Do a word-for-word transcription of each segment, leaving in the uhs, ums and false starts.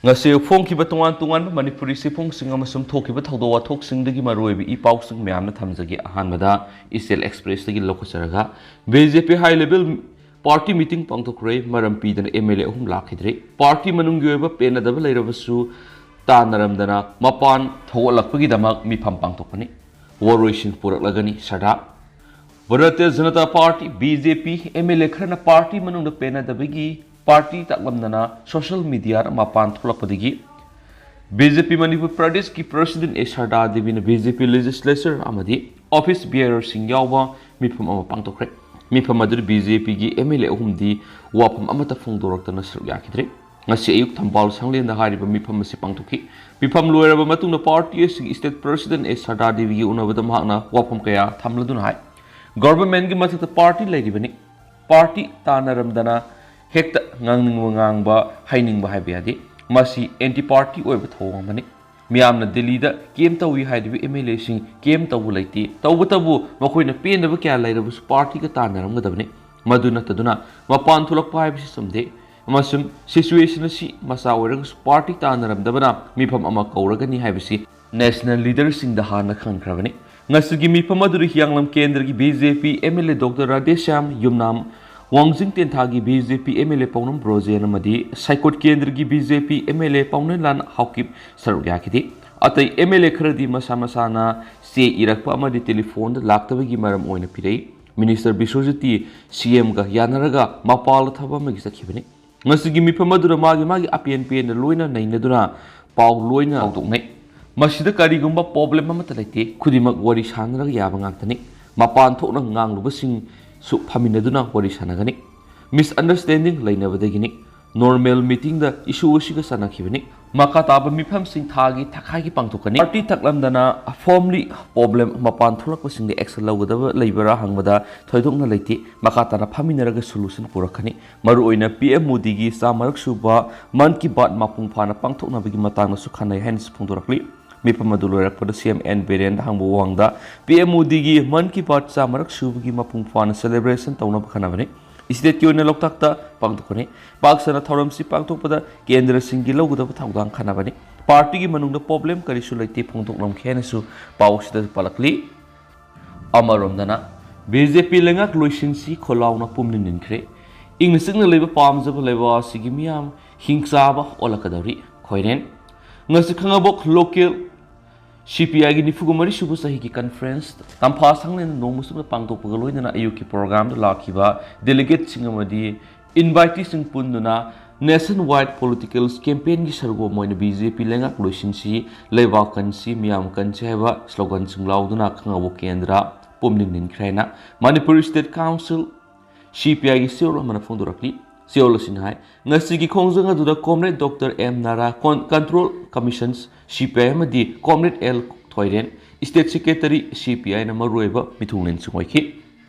ꯉꯁꯤ ꯐꯣꯡꯈꯤꯕ ꯇꯣꯉꯥꯟ ꯇꯣꯉꯥꯟꯕ ꯃꯅꯤꯄꯨꯔꯤ ꯆꯦꯐꯣꯡꯁꯤꯡ ꯑꯃꯁꯨꯡ ꯊꯣꯛꯈꯤꯕ ꯊꯧꯗꯣꯛ ꯋꯥꯊꯣꯛꯁꯤꯡꯗꯒꯤ ꯃꯔꯨꯑꯣꯏꯕ ꯏ ꯄꯥꯎꯁꯤꯡ ꯃꯌꯥꯝꯅ ꯊꯝꯖꯒꯦ꯫ ꯑꯍꯥꯟꯕꯗ ꯏꯆꯦꯜ ꯑꯦꯛꯁꯄ꯭ꯔꯦꯁꯇꯒꯤ ꯂꯧꯈꯠꯆꯔꯒ, ꯕꯤ ꯖꯦ ꯄꯤ ꯍꯥꯏ ꯂꯦꯚꯦꯜ ꯄꯥꯔꯇꯤ ꯃꯤꯇꯤꯡ ꯄꯥꯡꯊꯣꯛꯈ꯭ꯔꯦ꯫ ꯃꯔꯝ ꯄꯤꯗꯅ ꯑꯦꯝ ꯑꯦꯜ ꯑꯦ ꯑꯍꯨꯝ ꯂꯥꯛꯈꯤꯗ꯭ꯔꯦ꯫ ꯄꯥꯔꯇꯤ ꯃꯅꯨꯡꯒꯤ ꯑꯣꯏꯕ ꯄꯦꯟꯅꯗꯕ ꯂꯩꯔꯕꯁꯨ ꯇꯥꯟꯅꯔꯝꯗꯅ ꯃꯄꯥꯟ ꯊꯣꯛꯍꯜꯂꯛꯄꯒꯤꯗꯃꯛ ꯃꯤꯐꯝ ꯄꯥꯡꯊꯣꯛꯄꯅꯤ꯫ ꯋꯥꯔꯣꯏꯁꯤꯟ ꯄꯨꯔꯛꯂꯒꯅꯤ Sardar. Bharatiya Janata party, B J P, M L A ꯈꯔꯅ ꯄꯥꯔꯇꯤ ꯃꯅꯨꯡꯗ ꯄꯦꯟꯅꯗꯕꯒꯤ ꯄꯥꯔꯇꯤ ꯇꯥꯛꯂꯝꯗꯅ ꯁꯣꯁꯤꯌꯦꯜ ꯃꯤꯗꯤꯌꯥꯗ ꯃꯄꯥꯟ ꯊꯣꯛꯂꯛꯄꯗꯒꯤ ꯕꯤ ꯖꯦ ꯄꯤ ꯃꯅꯤꯄꯨꯔ ꯄ꯭ꯔꯗꯦꯁꯀꯤ ꯄ꯭ꯔꯁꯤꯗꯦꯟ ꯑꯦ ꯁꯔꯗꯥ ꯗꯦꯕꯤꯅ ꯕꯤ ꯖꯦ ꯄꯤ ꯂꯦꯖꯤꯁꯂꯦꯆꯔ ꯑꯃꯗꯤ ꯑꯣꯐꯤꯁ ꯕꯤꯌꯔꯔꯁꯤꯡ ꯌꯥꯎꯕ ꯃꯤꯐꯝ ꯑꯃ ꯄꯥꯡꯊꯣꯛꯈ꯭ꯔꯦ꯫ ꯃꯤꯐꯝ ꯑꯗꯨꯗ ꯕꯤ ꯖꯦ ꯄꯤꯒꯤ ꯑꯦꯝ ꯑꯦꯜ ꯑꯦ ꯑꯍꯨꯝꯗꯤ ꯋꯥꯐꯝ ꯑꯃꯠꯇ ꯐꯣꯡꯗꯣꯔꯛꯇꯅ ꯁꯔꯨꯛ ꯌꯥꯈꯤꯗ꯭ꯔꯦ꯫ ꯉꯁꯤ ꯑꯌꯨꯛ ꯊꯝꯕꯥꯜ ꯁꯪꯂꯦꯟꯗ ꯍꯥꯏꯔꯤꯕ ꯃꯤꯐꯝ ꯑꯁꯤ ꯄꯥꯡꯊꯣꯛꯈꯤ꯫ ꯃꯤꯐꯝ ꯂꯣꯏꯔꯕ ꯃꯇꯨꯡꯗ ꯄꯥꯔꯇꯤ ꯑꯁꯤꯒꯤ ꯁ꯭ꯇꯦꯠ ꯄ꯭ꯔꯁꯤꯗꯦꯟ ꯑꯦ ꯁꯔꯗꯥ ꯗꯦꯕꯤꯒꯤ ꯎꯅꯕꯗ ꯃꯍꯥꯛꯅ ꯋꯥꯐꯝ ꯀꯌꯥ ꯊꯝꯂꯗꯨꯅ ꯍꯥꯏ, ꯒꯚꯔꯟꯃꯦꯟꯒꯤ ꯃꯊꯛꯇ ꯄꯥꯔꯇꯤ ꯂꯩꯔꯤꯕꯅꯤ꯫ ꯄꯥꯔꯇꯤ ꯇꯥꯟꯅꯔꯝꯗꯅ ꯍꯦꯛꯇ ꯉꯥꯡꯅꯤꯡꯕ ꯉꯥꯡꯕ, ꯍꯩꯅꯤꯡꯕ ꯍꯥꯏꯕ ꯌꯥꯗꯦ꯫ ꯃꯁꯤ ꯑꯦꯟꯇꯤ ꯄꯥꯔꯇꯤ ꯑꯣꯏꯕ ꯊꯧꯑꯣꯡ ꯑꯃꯅꯤ꯫ ꯃꯤꯌꯥꯝꯅ ꯗꯤꯜꯂꯤꯗ ꯀꯦꯝ ꯇꯧꯏ ꯍꯥꯏꯔꯤꯕ ꯑꯦꯝ ꯑꯦꯜ ꯑꯦꯁꯤꯡ ꯀꯦꯝ ꯇꯧꯕ ꯂꯩꯇꯦ꯫ ꯇꯧꯕꯇꯕꯨ ꯃꯈꯣꯏꯅ ꯄꯦꯟꯗꯕ ꯀꯌꯥ ꯂꯩꯔꯕꯁꯨ ꯄꯥꯔꯇꯤꯒ ꯇꯥꯟꯅꯔꯝꯒꯗꯕꯅꯤ꯫ ꯃꯗꯨ ꯅꯠꯇꯗꯨꯅ ꯃꯄꯥꯟ ꯊꯣꯛꯂꯛꯄ ꯍꯥꯏꯕꯁꯤ ꯆꯨꯝꯗꯦ꯫ ꯑꯃꯁꯨꯡ ꯁꯤꯆꯨꯋꯦꯁꯟ ꯑꯁꯤ ꯃꯆꯥ ꯑꯣꯏꯔꯒꯁꯨ ꯄꯥꯔꯇꯤ ꯇꯥꯟꯅꯔꯝꯗꯕꯅ ꯃꯤꯐꯝ ꯑꯃ ꯀꯧꯔꯒꯅꯤ ꯍꯥꯏꯕꯁꯤ ꯅꯦꯁꯅꯦꯜ ꯂꯤꯗꯔꯁꯤꯡꯗ ꯍꯥꯟꯅ ꯈꯪꯈ꯭ꯔꯕꯅꯤ꯫ ꯉꯁꯤꯒꯤ ꯃꯤꯐꯝ ꯑꯗꯨꯗ ꯍꯤꯌꯥꯡꯂꯝ ꯀꯦꯟꯗ꯭ꯔꯒꯤ B J P M L A doctor Radheshyam Yumnam, Wangjing ꯇꯦꯟꯊꯥꯒꯤ B J P M L A Paonam Brojen ꯑꯃꯗꯤ ꯁꯥꯏꯀꯣꯠ ꯀꯦꯟꯗ꯭ꯔꯒꯤ B J P M L A Paolienlal Haokip ꯁꯔꯨꯛ ꯌꯥꯈꯤꯗꯦ꯫ ꯑꯇꯩ ꯑꯦꯝ ꯑꯦꯜ ꯑꯦ ꯈꯔꯗꯤ ꯃꯁꯥ ꯃꯁꯥꯅ ꯆꯦ ꯏꯔꯛꯄ ꯑꯃꯗꯤ ꯇꯦꯂꯤꯐꯣꯟꯗ ꯂꯥꯛꯇꯕꯒꯤ ꯃꯔꯝ ꯑꯣꯏꯅ ꯄꯤꯔꯛꯏ꯫ ꯃꯤꯅꯤꯁꯇꯔ ꯕꯤꯁ꯭ꯋꯖꯤꯠꯇꯤ ꯁꯤ ꯑꯦꯝꯒ ꯌꯥꯅꯔꯒ ꯃꯄꯥꯜꯗ ꯊꯕꯛ ꯑꯃꯒꯤ ꯆꯠꯈꯤꯕꯅꯤ꯫ ꯉꯁꯤꯒꯤ ꯃꯤꯐꯝ ꯑꯗꯨꯗ ꯃꯥꯒꯤ ꯃꯥꯒꯤ ꯑꯄꯦꯟ ꯄꯦꯟꯗ ꯂꯣꯏꯅ ꯅꯩꯅꯗꯨꯅ ꯄꯥꯎ ꯂꯣꯏꯅ ꯐꯥꯎꯗꯣꯛꯅꯩ꯫ ꯃꯁꯤꯗ ꯀꯔꯤꯒꯨꯝꯕ ꯄ꯭ꯔꯣꯕ꯭ꯂꯦꯝ ꯑꯃꯠꯇ ꯂꯩꯇꯦ꯫ ꯈꯨꯗꯤꯡꯃꯛ ꯋꯥꯔꯤ ꯁꯥꯟꯅꯔꯒ ꯌꯥꯕ ꯉꯥꯛꯇꯅꯤ꯫ ꯃꯄꯥꯟ ꯊꯣꯛꯅ ꯉꯥꯡꯂꯨꯕꯁꯤꯡꯁꯨ ꯐꯝꯃꯤꯟꯅꯗꯨꯅ ꯋꯥꯔꯤ ꯁꯥꯟꯅꯒꯅꯤ꯫ ꯃꯤꯁꯑꯟꯗꯔꯁ꯭ꯇꯦꯟꯗꯤꯡ ꯂꯩꯅꯕꯗꯒꯤꯅꯤ꯫ ꯅꯣꯔꯃꯦꯜ ꯃꯤꯇꯤꯡꯗ ꯏꯁꯨ ꯑꯁꯤꯒ ꯆꯠꯅꯈꯤꯕꯅꯤ꯫ ꯃꯈꯥ ꯇꯥꯕ ꯃꯤꯐꯝꯁꯤꯡ ꯊꯥꯒꯤ ꯊꯥꯈꯥꯏꯒꯤ ꯄꯥꯡꯊꯣꯛꯀꯅꯤ꯫ ꯄꯥꯔꯇꯤ ꯊꯛꯂꯝꯗꯅ ꯐꯣꯔꯝꯂꯤ ꯄ꯭ꯔꯣꯕ꯭ꯂꯦꯝ ꯃꯄꯥꯟ ꯊꯣꯛꯂꯛꯄꯁꯤꯡꯗ ꯑꯦꯛꯁꯟ ꯂꯧꯒꯗꯕ ꯂꯩꯕ꯭ꯔꯥ ꯍꯪꯕꯗ ꯊꯣꯏꯗꯣꯛꯅ ꯂꯩꯇꯦ꯫ ꯃꯈꯥ ꯇꯥꯅ ꯐꯝꯃꯤꯟꯅꯔꯒ ꯁꯣꯂꯨꯁꯟ ꯄꯨꯔꯛꯀꯅꯤ꯫ ꯃꯔꯨꯑꯣꯏꯅ ꯄꯤ ꯑꯦꯝ ꯃꯣꯗꯤꯒꯤ ꯆꯥꯝꯃꯔꯛ ꯁꯨꯕ ꯃꯟ ꯀꯤ ꯕꯥꯠ ꯃꯄꯨꯡ ꯐꯥꯅ ꯄꯥꯡꯊꯣꯛꯅꯕꯒꯤ ꯃꯇꯥꯡꯗꯁꯨ ꯈꯟꯅꯩ ꯍꯥꯏꯅꯁꯨ ꯐꯣꯡꯗꯣꯔꯛꯂꯤ꯫ ꯃꯤꯐꯝ ꯑꯗꯨ ꯂꯣꯏꯔꯛꯄꯗ ꯁꯤ ꯑꯦꯝ ꯑꯦꯟ ꯕꯤꯔꯦꯟꯗ ꯍꯪꯕ ꯋꯥꯍꯪꯗ ꯄꯤ ꯑꯦꯝ ꯃꯣꯗꯤꯒꯤ ꯃꯟ ꯀꯤ ꯕꯥꯠ ꯆꯥꯝꯃꯔꯛ ꯁꯨꯕꯒꯤ ꯃꯄꯨꯡ ꯐꯥꯅ ꯁꯦꯂꯦꯕ꯭ꯔꯦꯁꯟ ꯇꯧꯅꯕ ꯈꯟꯅꯕꯅꯤ꯫ ꯏꯁꯇꯦꯠꯀꯤ ꯑꯣꯏꯅ ꯂꯣꯛꯇꯥꯛꯇ ꯄꯥꯡꯊꯣꯛꯀꯅꯤ꯫ ꯄꯥꯛ ꯁꯟꯅ ꯊꯧꯔꯝꯁꯤ ꯄꯥꯡꯊꯣꯛꯄꯗ ꯀꯦꯟꯗ꯭ꯔꯁꯤꯡꯒꯤ ꯂꯧꯒꯗꯕ ꯊꯧꯗꯥꯡ ꯈꯟꯅꯕꯅꯤ꯫ ꯄꯥꯔꯇꯤꯒꯤ ꯃꯅꯨꯡꯗ ꯄ꯭ꯔꯣꯕ꯭ꯂꯦꯝ ꯀꯔꯤꯁꯨ ꯂꯩꯇꯦ ꯐꯣꯡꯗꯣꯛꯂꯝꯈꯤ ꯍꯥꯏꯅꯁꯨ ꯄꯥꯎ ꯑꯁꯤꯗ ꯄꯜꯂꯛꯂꯤ꯫ ꯑꯃꯔꯣꯝꯗꯅ ꯕꯤ ꯖꯦ ꯄꯤ ꯂꯩꯉꯥꯛ ꯂꯣꯏꯁꯤꯟꯁꯤ ꯈꯣꯜꯂꯥꯎꯅ ꯄꯨꯝꯅꯤꯡ ꯅꯤꯟꯈ꯭ꯔꯦ꯫ ꯏꯪꯅ ꯆꯤꯛꯅ ꯂꯩꯕ ꯄꯥꯝꯖꯕ ꯂꯩꯕꯥꯛ ꯑꯁꯤꯒꯤ ꯃꯤꯌꯥꯝ ꯍꯤꯡꯆꯥꯕ ꯑꯣꯜꯂꯛꯀꯗꯧꯔꯤ꯫ ꯈꯣꯏꯔꯦꯟ꯫ ꯉꯁꯤ ꯈꯥꯉꯕꯣꯛ ꯂꯣꯀꯦꯜ ꯁꯤ ꯄꯤ ꯑꯥꯏꯒꯤ ꯅꯤꯐꯨꯒ ꯃꯔꯤ ꯁꯨꯕ ꯆꯍꯤꯒꯤ ꯀꯟꯐꯔꯦꯟꯁ ꯇꯝꯐꯥ ꯁꯪꯂꯦꯟ ꯅꯣꯡꯃ ꯆꯨꯞꯅ ꯄꯥꯡꯊꯣꯛꯄꯒ ꯂꯣꯏꯅꯅ ꯑꯌꯨꯛꯀꯤ ꯄ꯭ꯔꯣꯒ꯭ꯔꯥꯝꯗ ꯂꯥꯛꯈꯤꯕ ꯗꯦꯂꯤꯒꯦꯠꯁꯤꯡ ꯑꯃꯗꯤ ꯏꯟꯚꯥꯏꯇꯤꯁꯤꯡ ꯄꯨꯟꯗꯨꯅ ꯅꯦꯁꯟ ꯋꯥꯏꯗ ꯄꯣꯂꯤꯇꯤꯀꯦꯜ ꯀꯦꯝꯄꯦꯟꯒꯤ ꯁꯔꯨꯛ ꯑꯃ ꯑꯣꯏꯅ ꯕꯤ ꯖꯦ ꯄꯤ ꯂꯩꯉꯥꯛ ꯂꯣꯏꯁꯤꯟꯁꯤ, ꯂꯩꯕꯥꯛ ꯀꯟꯁꯤ, ꯃꯤꯌꯥꯝ ꯀꯟꯁꯤ ꯍꯥꯏꯕ ꯁ꯭ꯂꯣꯒꯟꯁꯤꯡ ꯂꯥꯎꯗꯨꯅ ꯈꯥꯉꯕꯣꯛ ꯀꯦꯟꯗ꯭ꯔ ꯄꯨꯝꯅꯤꯡ ꯅꯤꯟꯈ꯭ꯔꯦ ꯍꯥꯏꯅ ꯃꯅꯤꯄꯨꯔ ꯏꯁꯇꯦꯠ ꯀꯥꯎꯟꯁꯤꯜ, ꯁꯤ ꯄꯤ ꯑꯥꯏꯒꯤ ꯁꯤꯑꯣꯜ ꯑꯃꯅ ꯐꯣꯡꯗꯣꯔꯛꯂꯤ꯫ ꯁꯤꯑꯣꯜ ꯑꯁꯤꯅ ꯍꯥꯏ, ꯉꯁꯤꯒꯤ ꯈꯣꯡꯖꯪ ꯑꯗꯨꯗ ꯀꯣꯝꯔꯦꯗ ꯗꯣꯛꯇꯔ ꯑꯦꯝ ꯅꯥꯔꯥ, ꯀꯣꯟ-, ꯀꯟꯇ꯭ꯔꯣꯜ ꯀꯃꯤꯁꯟꯁ, ꯁꯤ ꯄꯤ ꯑꯥꯏ ꯑꯃꯗꯤ ꯀꯣꯝꯔꯦꯗ ꯑꯦꯜ ꯊꯣꯏꯔꯦꯟ, ꯏꯁꯇꯦꯠ ꯁꯦꯀ꯭ꯔꯦꯇꯔꯤ, ꯁꯤ ꯄꯤ ꯑꯥꯏꯅ ꯃꯔꯨꯑꯣꯏꯕ ꯃꯤꯊꯨꯡꯂꯦꯟꯁꯤꯡ ꯑꯣꯏꯈꯤ꯫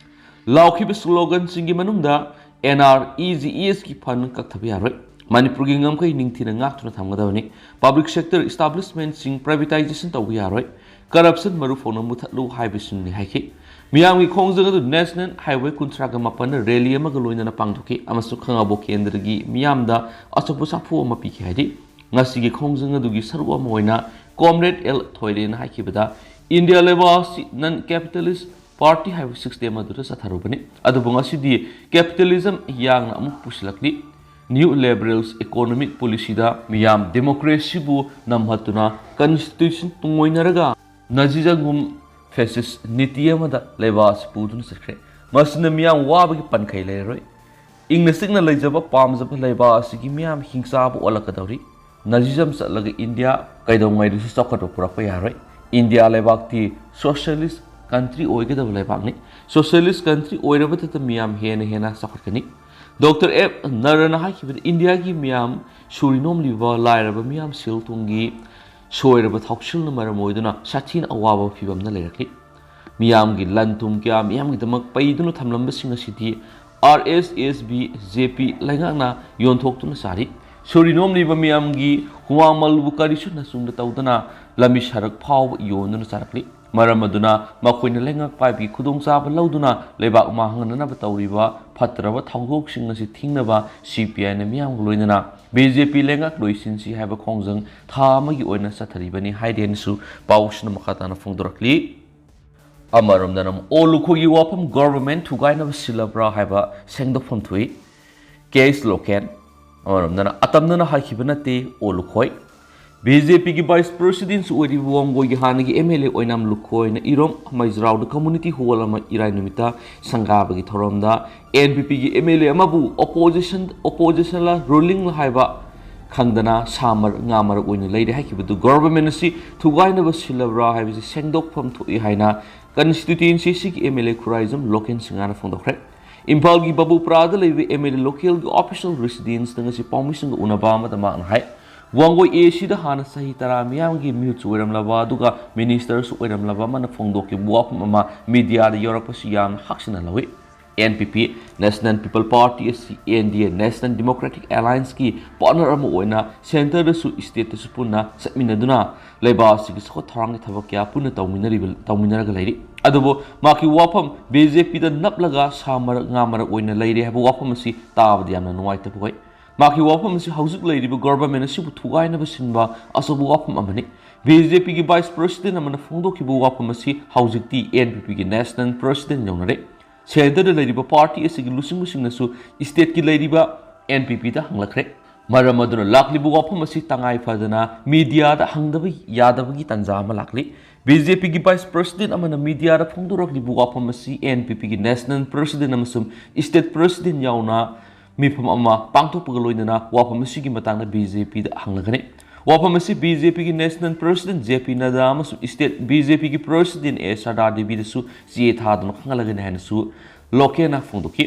ꯂꯥꯎꯈꯤꯕ ꯁ꯭ꯂꯣꯒꯟꯁꯤꯡꯒꯤ ꯃꯅꯨꯡꯗ and R E G E ꯑꯦꯁꯀꯤ ꯐꯟ ꯀꯛꯊꯕ ꯌꯥꯔꯣꯏ, ꯃꯅꯤꯄꯨꯔꯒꯤ ꯉꯝꯈꯩ ꯅꯤꯡꯊꯤꯅ ꯉꯥꯛꯇꯨꯅ ꯊꯝꯒꯗꯕꯅꯤ, ꯄꯕ꯭ꯂꯤꯛ ꯁꯦꯛꯇꯔ ꯏꯁꯇꯥꯕ꯭ꯂꯤꯁꯃꯦꯟꯁꯤꯡ ꯄ꯭ꯔꯥꯏꯚꯦꯇꯥꯏꯖꯦꯁꯟ ꯇꯧꯕ ꯌꯥꯔꯣꯏ, ꯀꯔꯞꯁꯟ ꯃꯔꯨ ꯐꯥꯎꯅ ꯃꯨꯊꯠꯂꯨ ꯍꯥꯏꯕꯁꯤꯡꯅꯤ ꯍꯥꯏꯈꯤ꯫ ꯃꯤꯌꯥꯝꯒꯤ ꯈꯣꯡꯖꯪ ꯑꯗꯨ ꯅꯦꯁꯅꯦꯜ ꯍꯥꯏꯋꯦ ꯀꯨꯟꯊ꯭ꯔꯥꯒ ꯃꯥꯄꯟꯗ ꯔꯦꯂꯤ ꯑꯃꯒ ꯂꯣꯏꯅꯅ ꯄꯥꯡꯊꯣꯛꯈꯤ ꯑꯃꯁꯨꯡ ꯈꯥꯉꯕꯣꯛ ꯀꯦꯟꯗ꯭ꯔꯒꯤ ꯃꯤꯌꯥꯝꯗ ꯑꯆꯧꯕ ꯁꯥꯐꯨ ꯑꯃ ꯄꯤꯈꯤ ꯍꯥꯏꯔꯤ꯫ ꯉꯁꯤꯒꯤ ꯈꯣꯡꯖꯪ ꯑꯗꯨꯒꯤ ꯁꯔꯨꯛ ꯑꯃ ꯑꯣꯏꯅ ꯀꯣꯝꯔꯦꯗ ꯑꯦꯜ ꯊꯣꯏꯔꯦꯟꯅ ꯍꯥꯏꯈꯤꯕꯗ, ꯏꯟꯗꯤꯌꯥ ꯂꯩꯕꯥꯛ ꯑꯁꯤ ꯅꯟ ꯀꯦꯄꯤꯇꯦꯂꯤꯁ ꯄꯥꯔꯇꯤ ꯍꯥꯏꯕ ꯁꯤꯁꯇꯦꯝ ꯑꯗꯨꯗ ꯆꯠꯊꯔꯨꯕꯅꯤ, ꯑꯗꯨꯕꯨ ꯉꯁꯤꯗꯤ ꯀꯦꯄꯤꯇꯦꯂꯤꯖꯝ ꯌꯥꯡꯅ ꯑꯃꯨꯛ ꯄꯨꯁꯤꯜꯂꯛꯂꯤ꯫ ꯅ꯭ꯌꯨ ꯂꯤꯕꯔꯦꯜꯁ ꯏꯀꯣꯅꯣꯃꯤꯛ ꯄꯣꯂꯤꯁꯤꯗ ꯃꯤꯌꯥꯝ ꯗꯦꯃꯣꯀ꯭ꯔꯦꯁꯤꯕꯨ ꯅꯝꯍꯠꯇꯨꯅ ꯀꯟꯁꯇꯤꯇ꯭ꯌꯨꯁꯟ ꯇꯨꯡꯑꯣꯏꯅꯔꯒ ꯅꯥꯖꯤꯖꯝꯒꯨꯝ ꯐꯦꯁꯤꯁ ꯅꯤꯇꯤ ꯑꯃꯗ ꯂꯩꯕꯥꯛ ꯑꯁꯤ ꯄꯨꯗꯨꯅ ꯆꯠꯈ꯭ꯔꯦ꯫ ꯃꯁꯤꯅ ꯃꯤꯌꯥꯝ ꯋꯥꯕꯒꯤ ꯄꯟꯈꯩ ꯂꯩꯔꯔꯣꯏ꯫ ꯏꯪꯅ ꯆꯤꯛꯅ ꯂꯩꯖꯕ ꯄꯥꯝꯖꯕ ꯂꯩꯕꯥꯛ ꯑꯁꯤꯒꯤ ꯃꯤꯌꯥꯝ ꯍꯤꯡꯆꯥꯕ ꯑꯣꯜꯂꯛꯀꯗꯧꯔꯤ꯫ ꯅꯥꯖꯤꯖꯝ ꯆꯠꯂꯒ ꯏꯟꯗꯤꯌꯥ ꯀꯩꯗꯧꯉꯩꯗꯁꯨ ꯆꯥꯎꯈꯠꯄ ꯄꯨꯔꯛꯄ ꯌꯥꯔꯣꯏ꯫ ꯏꯟꯗꯤꯌꯥ ꯂꯩꯕꯥꯛꯇꯤ ꯁꯣꯁꯤꯌꯦꯂꯤꯁ ꯀꯟꯇ꯭ꯔꯤ ꯑꯣꯏꯒꯗꯕ ꯂꯩꯕꯥꯛꯅꯤ꯫ ꯁꯣꯁꯤꯌꯦꯂꯤꯁ ꯀꯟꯇ꯭ꯔꯤ ꯑꯣꯏꯔꯕꯗꯇ ꯃꯤꯌꯥꯝ ꯍꯦꯟꯅ ꯍꯦꯟꯅ ꯆꯥꯎꯈꯠꯀꯅꯤ꯫ ꯗꯣꯛꯇꯔ ꯑꯦꯞ ꯅꯔꯅ ꯍꯥꯏꯈꯤꯕꯗ, ꯏꯟꯗꯤꯌꯥꯒꯤ ꯃꯤꯌꯥꯝ ꯁꯨꯔꯤ ꯅꯣꯝꯂꯤꯕ ꯂꯥꯏꯔꯕ ꯃꯤꯌꯥꯝ ꯁꯦꯜ ꯊꯨꯝꯒꯤ ꯁꯣꯏꯔꯕ ꯊꯧꯁꯤꯜꯅ ꯃꯔꯝ ꯑꯣꯏꯗꯨꯅ ꯁꯥꯊꯤꯅ ꯑꯋꯥꯕ ꯐꯤꯕꯝꯗ ꯂꯩꯔꯛꯂꯤ꯫ ꯃꯤꯌꯥꯝꯒꯤ ꯂꯟ ꯊꯨꯝ ꯀꯌꯥ ꯃꯤꯌꯥꯝꯒꯤꯗꯃꯛ ꯄꯩꯗꯨꯅ ꯊꯝꯂꯝꯕꯁꯤꯡ ꯑꯁꯤꯗꯤ ꯑꯥꯔ ꯑꯦꯁ ꯑꯦꯁ ꯕꯤ, ꯖꯦ ꯄꯤ ꯂꯩꯉꯥꯛꯅ ꯌꯣꯟꯊꯣꯛꯇꯨꯅ ꯆꯥꯔꯤ꯫ ꯁꯨꯔꯤ ꯅꯣꯝꯂꯤꯕ ꯃꯤꯌꯥꯝꯒꯤ ꯍꯨꯃꯥꯡ ꯃꯜꯕꯨ ꯀꯔꯤꯁꯨ ꯅꯆꯨꯝꯗ ꯇꯧꯗꯅ ꯂꯝꯕꯤ ꯁꯔꯛ ꯐꯥꯎꯕ ꯌꯣꯟꯗꯨꯅ ꯆꯥꯔꯛꯂꯤ꯫ ꯃꯔꯝ ꯑꯗꯨꯅ ꯃꯈꯣꯏꯅ ꯂꯩꯉꯥꯛ ꯄꯥꯏꯕꯒꯤ ꯈꯨꯗꯣꯡꯆꯥꯕ ꯂꯧꯗꯨꯅ ꯂꯩꯕꯥꯛ ꯃꯥꯡꯍꯟꯅꯅꯕ ꯇꯧꯔꯤꯕ ꯐꯠꯇ꯭ꯔꯕ ꯊꯧꯗꯣꯛꯁꯤꯡ ꯑꯁꯤ ꯊꯤꯡꯅꯕ ꯁꯤ ꯄꯤ ꯑꯥꯏꯅ ꯃꯤꯌꯥꯝꯒ ꯂꯣꯏꯅꯅ ꯕꯤ ꯖꯦ ꯄꯤ ꯂꯩꯉꯥꯛ ꯂꯣꯏꯁꯤꯟꯁꯤ ꯍꯥꯏꯕ ꯈꯣꯡꯖꯪ ꯊꯥ ꯑꯃꯒꯤ ꯑꯣꯏꯅ ꯆꯠꯊꯔꯤꯕꯅꯤ ꯍꯥꯏꯔꯦꯅꯁꯨ ꯄꯥꯎꯁꯤꯅ ꯃꯈꯥ ꯇꯥꯅ ꯐꯣꯡꯗꯣꯔꯛꯂꯤ꯫ ꯑꯃꯔꯣꯝꯗꯅ ꯑꯃꯨꯛ ꯑꯣ ꯂꯨꯈꯣꯏꯒꯤ ꯋꯥꯐꯝ ꯒꯣꯚꯔꯟꯃꯦꯟꯠ ꯊꯨꯒꯥꯏꯅꯕ ꯁꯤꯜꯂꯕ꯭ꯔꯥ ꯍꯥꯏꯕ ꯁꯦꯡꯗꯣꯛꯐꯝ ꯊꯣꯛꯏ꯫ ꯀꯦ ꯑꯦꯁ ꯂꯣꯀꯦꯟ꯫ ꯑꯃꯔꯣꯝꯗꯅ ꯑꯇꯝꯅꯅ ꯍꯥꯏꯈꯤꯕ ꯅꯠꯇꯦ ꯑꯣ ꯂꯨꯈꯣꯏ꯫ ꯕꯤ ꯖꯦ ꯄꯤꯒꯤ ꯚꯥꯏꯁ ꯄ꯭ꯔꯦꯁꯤꯗꯦꯟꯠꯁꯨ ꯑꯣꯏꯔꯤꯕ ꯋꯥꯡꯒꯣꯏꯒꯤ ꯍꯥꯟꯅꯒꯤ ꯑꯦꯝ ꯑꯦꯜ ꯑꯦ ꯑꯣꯏꯅꯥꯝ ꯂꯨꯈꯣꯏꯅ ꯏꯔꯣꯝ ꯃꯩꯖ꯭ꯔꯥꯎꯗ ꯀꯝꯃ꯭ꯌꯨꯅꯤꯇꯤ ꯍꯣꯜ ꯑꯃ ꯏꯔꯥꯏ ꯅꯨꯃꯤꯠꯇ ꯁꯪꯒꯥꯕꯒꯤ ꯊꯧꯔꯝꯗ ꯑꯦꯟ ꯄꯤ ꯄꯤꯒꯤ ꯑꯦꯝ ꯑꯦꯜ ꯑꯦ ꯑꯃꯕꯨ ꯑꯣꯄꯣꯖꯤꯁꯟ, ꯑꯣꯄꯣꯖꯤꯁꯟꯂ ꯔꯨꯂꯤꯡꯂ ꯍꯥꯏꯕ ꯈꯪꯗꯅ ꯁꯥ ꯃꯔ-, ꯉꯥ ꯃꯔꯛ ꯑꯣꯏꯅ ꯂꯩꯔꯦ ꯍꯥꯏꯈꯤꯕꯗꯨ ꯒꯣꯚꯔꯟꯃꯦꯟꯠ ꯑꯁꯤ ꯊꯨꯒꯥꯏꯅꯕ ꯁꯤꯜꯂꯕ꯭ꯔꯥ ꯍꯥꯏꯕꯁꯤ ꯁꯦꯡꯗꯣꯛꯐꯝ ꯊꯣꯛꯏ ꯍꯥꯏꯅ ꯀꯟꯁꯇꯤꯇ꯭ꯌꯨꯌꯦꯟꯁꯤ ꯑꯁꯤꯒꯤ ꯑꯦꯝ ꯑꯦꯜ ꯑꯦ ꯈꯨꯔꯥꯏꯖꯝ ꯂꯣꯀꯦꯟ ꯁꯤꯡꯍꯅ ꯐꯣꯡꯗꯣꯛꯈ꯭ꯔꯦ꯫ ꯏꯝꯐꯥꯜꯒꯤ ꯕꯥꯕꯨꯄꯨꯔꯥꯗ ꯂꯩꯕ ꯑꯦꯝ ꯑꯦꯜ ꯑꯦ ꯂꯣꯀꯦꯜꯒꯤ ꯑꯣꯐꯤꯁꯤꯌꯦꯜ ꯔꯦꯁꯤꯗꯦꯟꯁꯇ ꯉꯁꯤ ꯄꯥꯎꯃꯤꯁꯤꯡꯒ ꯎꯅꯕ ꯑꯃꯗ ꯃꯍꯥꯛꯅ ꯍꯥꯏ, ꯋꯥꯡꯒꯣꯏ ꯑꯦ ꯁꯤꯗ ꯍꯥꯟꯅ ꯆꯍꯤ ꯇꯔꯥ ꯃꯤꯌꯥꯝꯒꯤ ꯃꯤꯍꯨꯠꯁꯨ ꯑꯣꯏꯔꯝꯂꯕ ꯑꯗꯨꯒ ꯃꯤꯅꯤꯁꯇꯔꯁꯨ ꯑꯣꯏꯔꯝꯂꯕ ꯑꯃꯅ ꯐꯣꯡꯗꯣꯛꯈꯤꯕ ꯋꯥꯐꯝ ꯑꯃ ꯃꯤꯗꯤꯌꯥꯗ ꯌꯧꯔꯛꯄꯁꯤ ꯌꯥꯝꯅ ꯍꯛꯆꯤꯟꯅ ꯂꯧꯏ꯫ ꯑꯦꯟ ꯄꯤ ꯄꯤ, National People Party ꯑꯁꯤ ꯑꯦꯟ ꯗꯤ ꯑꯦ, National Democratic Allianceꯀꯤ ꯄꯥꯔꯠꯅꯔ ꯑꯃ ꯑꯣꯏꯅ ꯁꯦꯟꯇꯔꯗꯁꯨ ꯏꯁꯇꯦꯠꯇꯁꯨ ꯄꯨꯟꯅ ꯆꯠꯃꯤꯟꯅꯗꯨꯅ ꯂꯩꯕꯥꯛ ꯑꯁꯤꯒꯤ ꯆꯥꯎꯈꯠ ꯊꯧꯔꯥꯡꯒꯤ ꯊꯕꯛ ꯀꯌꯥ ꯄꯨꯟꯅ ꯇꯧꯃꯤꯟꯅꯔꯤꯕ, ꯇꯧꯃꯤꯟꯅꯔꯒ ꯂꯩꯔꯤ꯫ ꯑꯗꯨꯕꯨ ꯃꯍꯥꯛꯀꯤ ꯋꯥꯐꯝ ꯕꯤ ꯖꯦ ꯄꯤꯗ ꯅꯞꯂꯒ ꯁꯥ ꯃꯔꯛ, ꯉꯥ ꯃꯔꯛ ꯑꯣꯏꯅ ꯂꯩꯔꯦ ꯍꯥꯏꯕ ꯋꯥꯐꯝ ꯑꯁꯤ ꯇꯥꯕꯗ ꯌꯥꯝꯅ ꯅꯨꯡꯉꯥꯏꯇꯕ ꯑꯣꯏ꯫ ꯃꯍꯥꯛꯀꯤ ꯋꯥꯐꯝ ꯑꯁꯤ ꯍꯧꯖꯤꯛ ꯂꯩꯔꯤꯕ ꯒꯣꯚꯔꯟꯃꯦꯟꯠ ꯑꯁꯤꯕꯨ ꯊꯨꯒꯥꯏꯅꯕ ꯁꯤꯟꯕ ꯑꯆꯧꯕ ꯋꯥꯐꯝ ꯑꯃꯅꯤ꯫ ꯕꯤ ꯖꯦ ꯄꯤꯒꯤ ꯚꯥꯏꯁ ꯄ꯭ꯔꯦꯁꯤꯗꯦꯟꯠ ꯑꯃꯅ ꯐꯣꯡꯗꯣꯛꯈꯤꯕ ꯋꯥꯐꯝ ꯑꯁꯤ ꯍꯧꯖꯤꯛꯇꯤ ꯑꯦꯟ ꯄꯤ ꯄꯤꯒꯤ ꯅꯦꯁꯅꯦꯜ ꯄ꯭ꯔꯦꯁꯤꯗꯦꯟꯠ ꯌꯧꯅꯔꯦ꯫ ꯁꯦꯟꯇꯔꯗ ꯂꯩꯔꯤꯕ ꯄꯥꯔꯇꯤ ꯑꯁꯤꯒꯤ ꯂꯨꯆꯤꯡꯕꯁꯤꯡꯅꯁꯨ ꯏꯁꯇꯦꯠꯀꯤ ꯂꯩꯔꯤꯕ ꯑꯦꯟ ꯄꯤ ꯄꯤꯗ ꯍꯪꯂꯛꯈ꯭ꯔꯦ꯫ ꯃꯔꯝ ꯑꯗꯨꯅ ꯂꯥꯛꯂꯤꯕ ꯋꯥꯐꯝ ꯑꯁꯤ ꯇꯉꯥꯏ ꯐꯗꯅ ꯃꯤꯗꯤꯌꯥꯗ ꯍꯪꯗꯕ ꯌꯥꯗꯕꯒꯤ ꯇꯥꯟꯖꯥ ꯑꯃ ꯂꯥꯛꯂꯤ꯫ ꯕꯤ ꯖꯦ ꯄꯤꯒꯤ ꯚꯥꯏꯁ ꯄ꯭ꯔꯦꯁꯤꯗꯦꯟꯠ ꯑꯃꯅ ꯃꯤꯗꯤꯌꯥꯗ ꯐꯣꯡꯗꯣꯔꯛꯂꯤꯕ ꯋꯥꯐꯝ ꯑꯁꯤ ꯑꯦꯟ ꯄꯤ ꯄꯤꯒꯤ ꯅꯦꯁꯅꯦꯜ ꯄ꯭ꯔꯦꯁꯤꯗꯦꯟꯠ ꯑꯃꯁꯨꯡ ꯏꯁꯇꯦꯠ ꯄ꯭ꯔꯦꯁꯤꯗꯦꯟꯠ ꯌꯥꯎꯅ ꯃꯤꯐꯝ ꯑꯃ ꯄꯥꯡꯊꯣꯛꯄꯒ ꯂꯣꯏꯅꯅ ꯋꯥꯐꯝ ꯑꯁꯤꯒꯤ ꯃꯇꯥꯡꯗ ꯕꯤ ꯖꯦ ꯄꯤꯗ ꯍꯪꯂꯒꯅꯤ꯫ ꯋꯥꯐꯝ ꯑꯁꯤ ꯕꯤ ꯖꯦ ꯄꯤꯒꯤ ꯅꯦꯁꯅꯦꯜ ꯄ꯭ꯔꯦꯁꯤꯗꯦꯟꯠ ꯖꯦ ꯄꯤ ꯅꯗ꯭ꯗꯥ ꯑꯃꯁꯨꯡ ꯏꯁꯇꯦꯠ ꯕꯤ ꯖꯦ ꯄꯤꯒꯤ ꯄ꯭ꯔꯦꯁꯤꯗꯦꯟꯠ ꯑꯦ ꯁꯔꯗꯥ ꯗꯦꯕꯤꯗꯁꯨ ꯆꯦ ꯊꯥꯗꯨꯅ ꯈꯪꯍꯜꯂꯒꯅꯤ ꯍꯥꯏꯅꯁꯨ ꯂꯣꯀꯦꯟꯅ ꯐꯣꯡꯗꯣꯛꯈꯤ꯫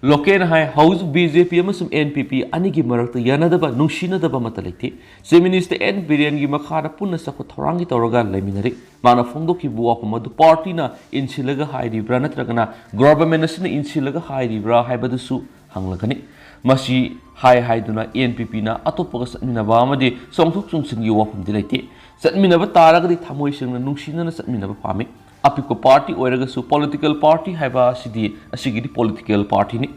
ꯂꯣꯀꯦꯟꯅ ꯍꯥꯏ, ꯍꯧꯖꯤꯛ ꯕꯤ ꯖꯦ ꯄꯤ ꯑꯃꯁꯨꯡ ꯑꯦꯟ ꯄꯤ ꯄꯤ ꯑꯅꯤꯒꯤ ꯃꯔꯛꯇ ꯌꯥꯅꯗꯕ, ꯅꯨꯡꯁꯤꯅꯗꯕ ꯑꯃꯠꯇ ꯂꯩꯇꯦ꯫ ꯆꯤꯐ ꯃꯤꯅꯤꯁꯇꯔ ꯑꯦꯟ ꯕꯤꯔꯦꯟꯒꯤ ꯃꯈꯥꯗ ꯄꯨꯟꯅ ꯆꯥꯎꯈꯠ ꯊꯧꯔꯥꯡꯒꯤ ꯇꯧꯔꯒ ꯂꯩꯃꯤꯟꯅꯔꯤ꯫ ꯃꯥꯅ ꯐꯣꯡꯗꯣꯛꯈꯤꯕ ꯋꯥꯐꯝ ꯑꯗꯨ ꯄꯥꯔꯇꯤꯅ ꯏꯟꯁꯤꯜꯂꯒ ꯍꯥꯏꯔꯤꯕ꯭ꯔꯥ ꯅꯠꯇ꯭ꯔꯒꯅ ꯒꯣꯚꯔꯟꯃꯦꯟꯠ ꯑꯁꯤꯅ ꯏꯟꯁꯤꯜꯂꯒ ꯍꯥꯏꯔꯤꯕ꯭ꯔꯥ ꯍꯥꯏꯕꯗꯨꯁꯨ ꯍꯪꯂꯒꯅꯤ꯫ ꯃꯁꯤ ꯍꯥꯏ ꯍꯥꯏꯗꯨꯅ ꯑꯦꯟ ꯄꯤ ꯄꯤꯅ ꯑꯇꯣꯞꯄꯒ ꯆꯠꯃꯤꯟꯅꯕ ꯑꯃꯗꯤ ꯆꯣꯡꯊꯣꯛ ꯆꯣꯡꯁꯤꯟꯒꯤ ꯋꯥꯐꯝꯗꯤ ꯂꯩꯇꯦ꯫ ꯆꯠꯃꯤꯟꯅꯕ ꯇꯥꯔꯒꯗꯤ ꯊꯃꯣꯏ ꯁꯦꯡꯅ ꯅꯨꯡꯁꯤꯅꯅ ꯆꯠꯃꯤꯟꯅꯕ ꯄꯥꯝꯃꯤ꯫ ꯑꯄꯤꯛꯄ ꯄꯥꯔꯇꯤ ꯑꯣꯏꯔꯒꯁꯨ ꯄꯣꯂꯤꯇꯤꯀꯦꯜ ꯄꯥꯔꯇꯤ ꯍꯥꯏꯕ ꯑꯁꯤꯗꯤ, ꯑꯁꯤꯒꯤꯗꯤ ꯄꯣꯂꯤꯇꯤꯀꯦꯜ ꯄꯥꯔꯇꯤꯅꯤ꯫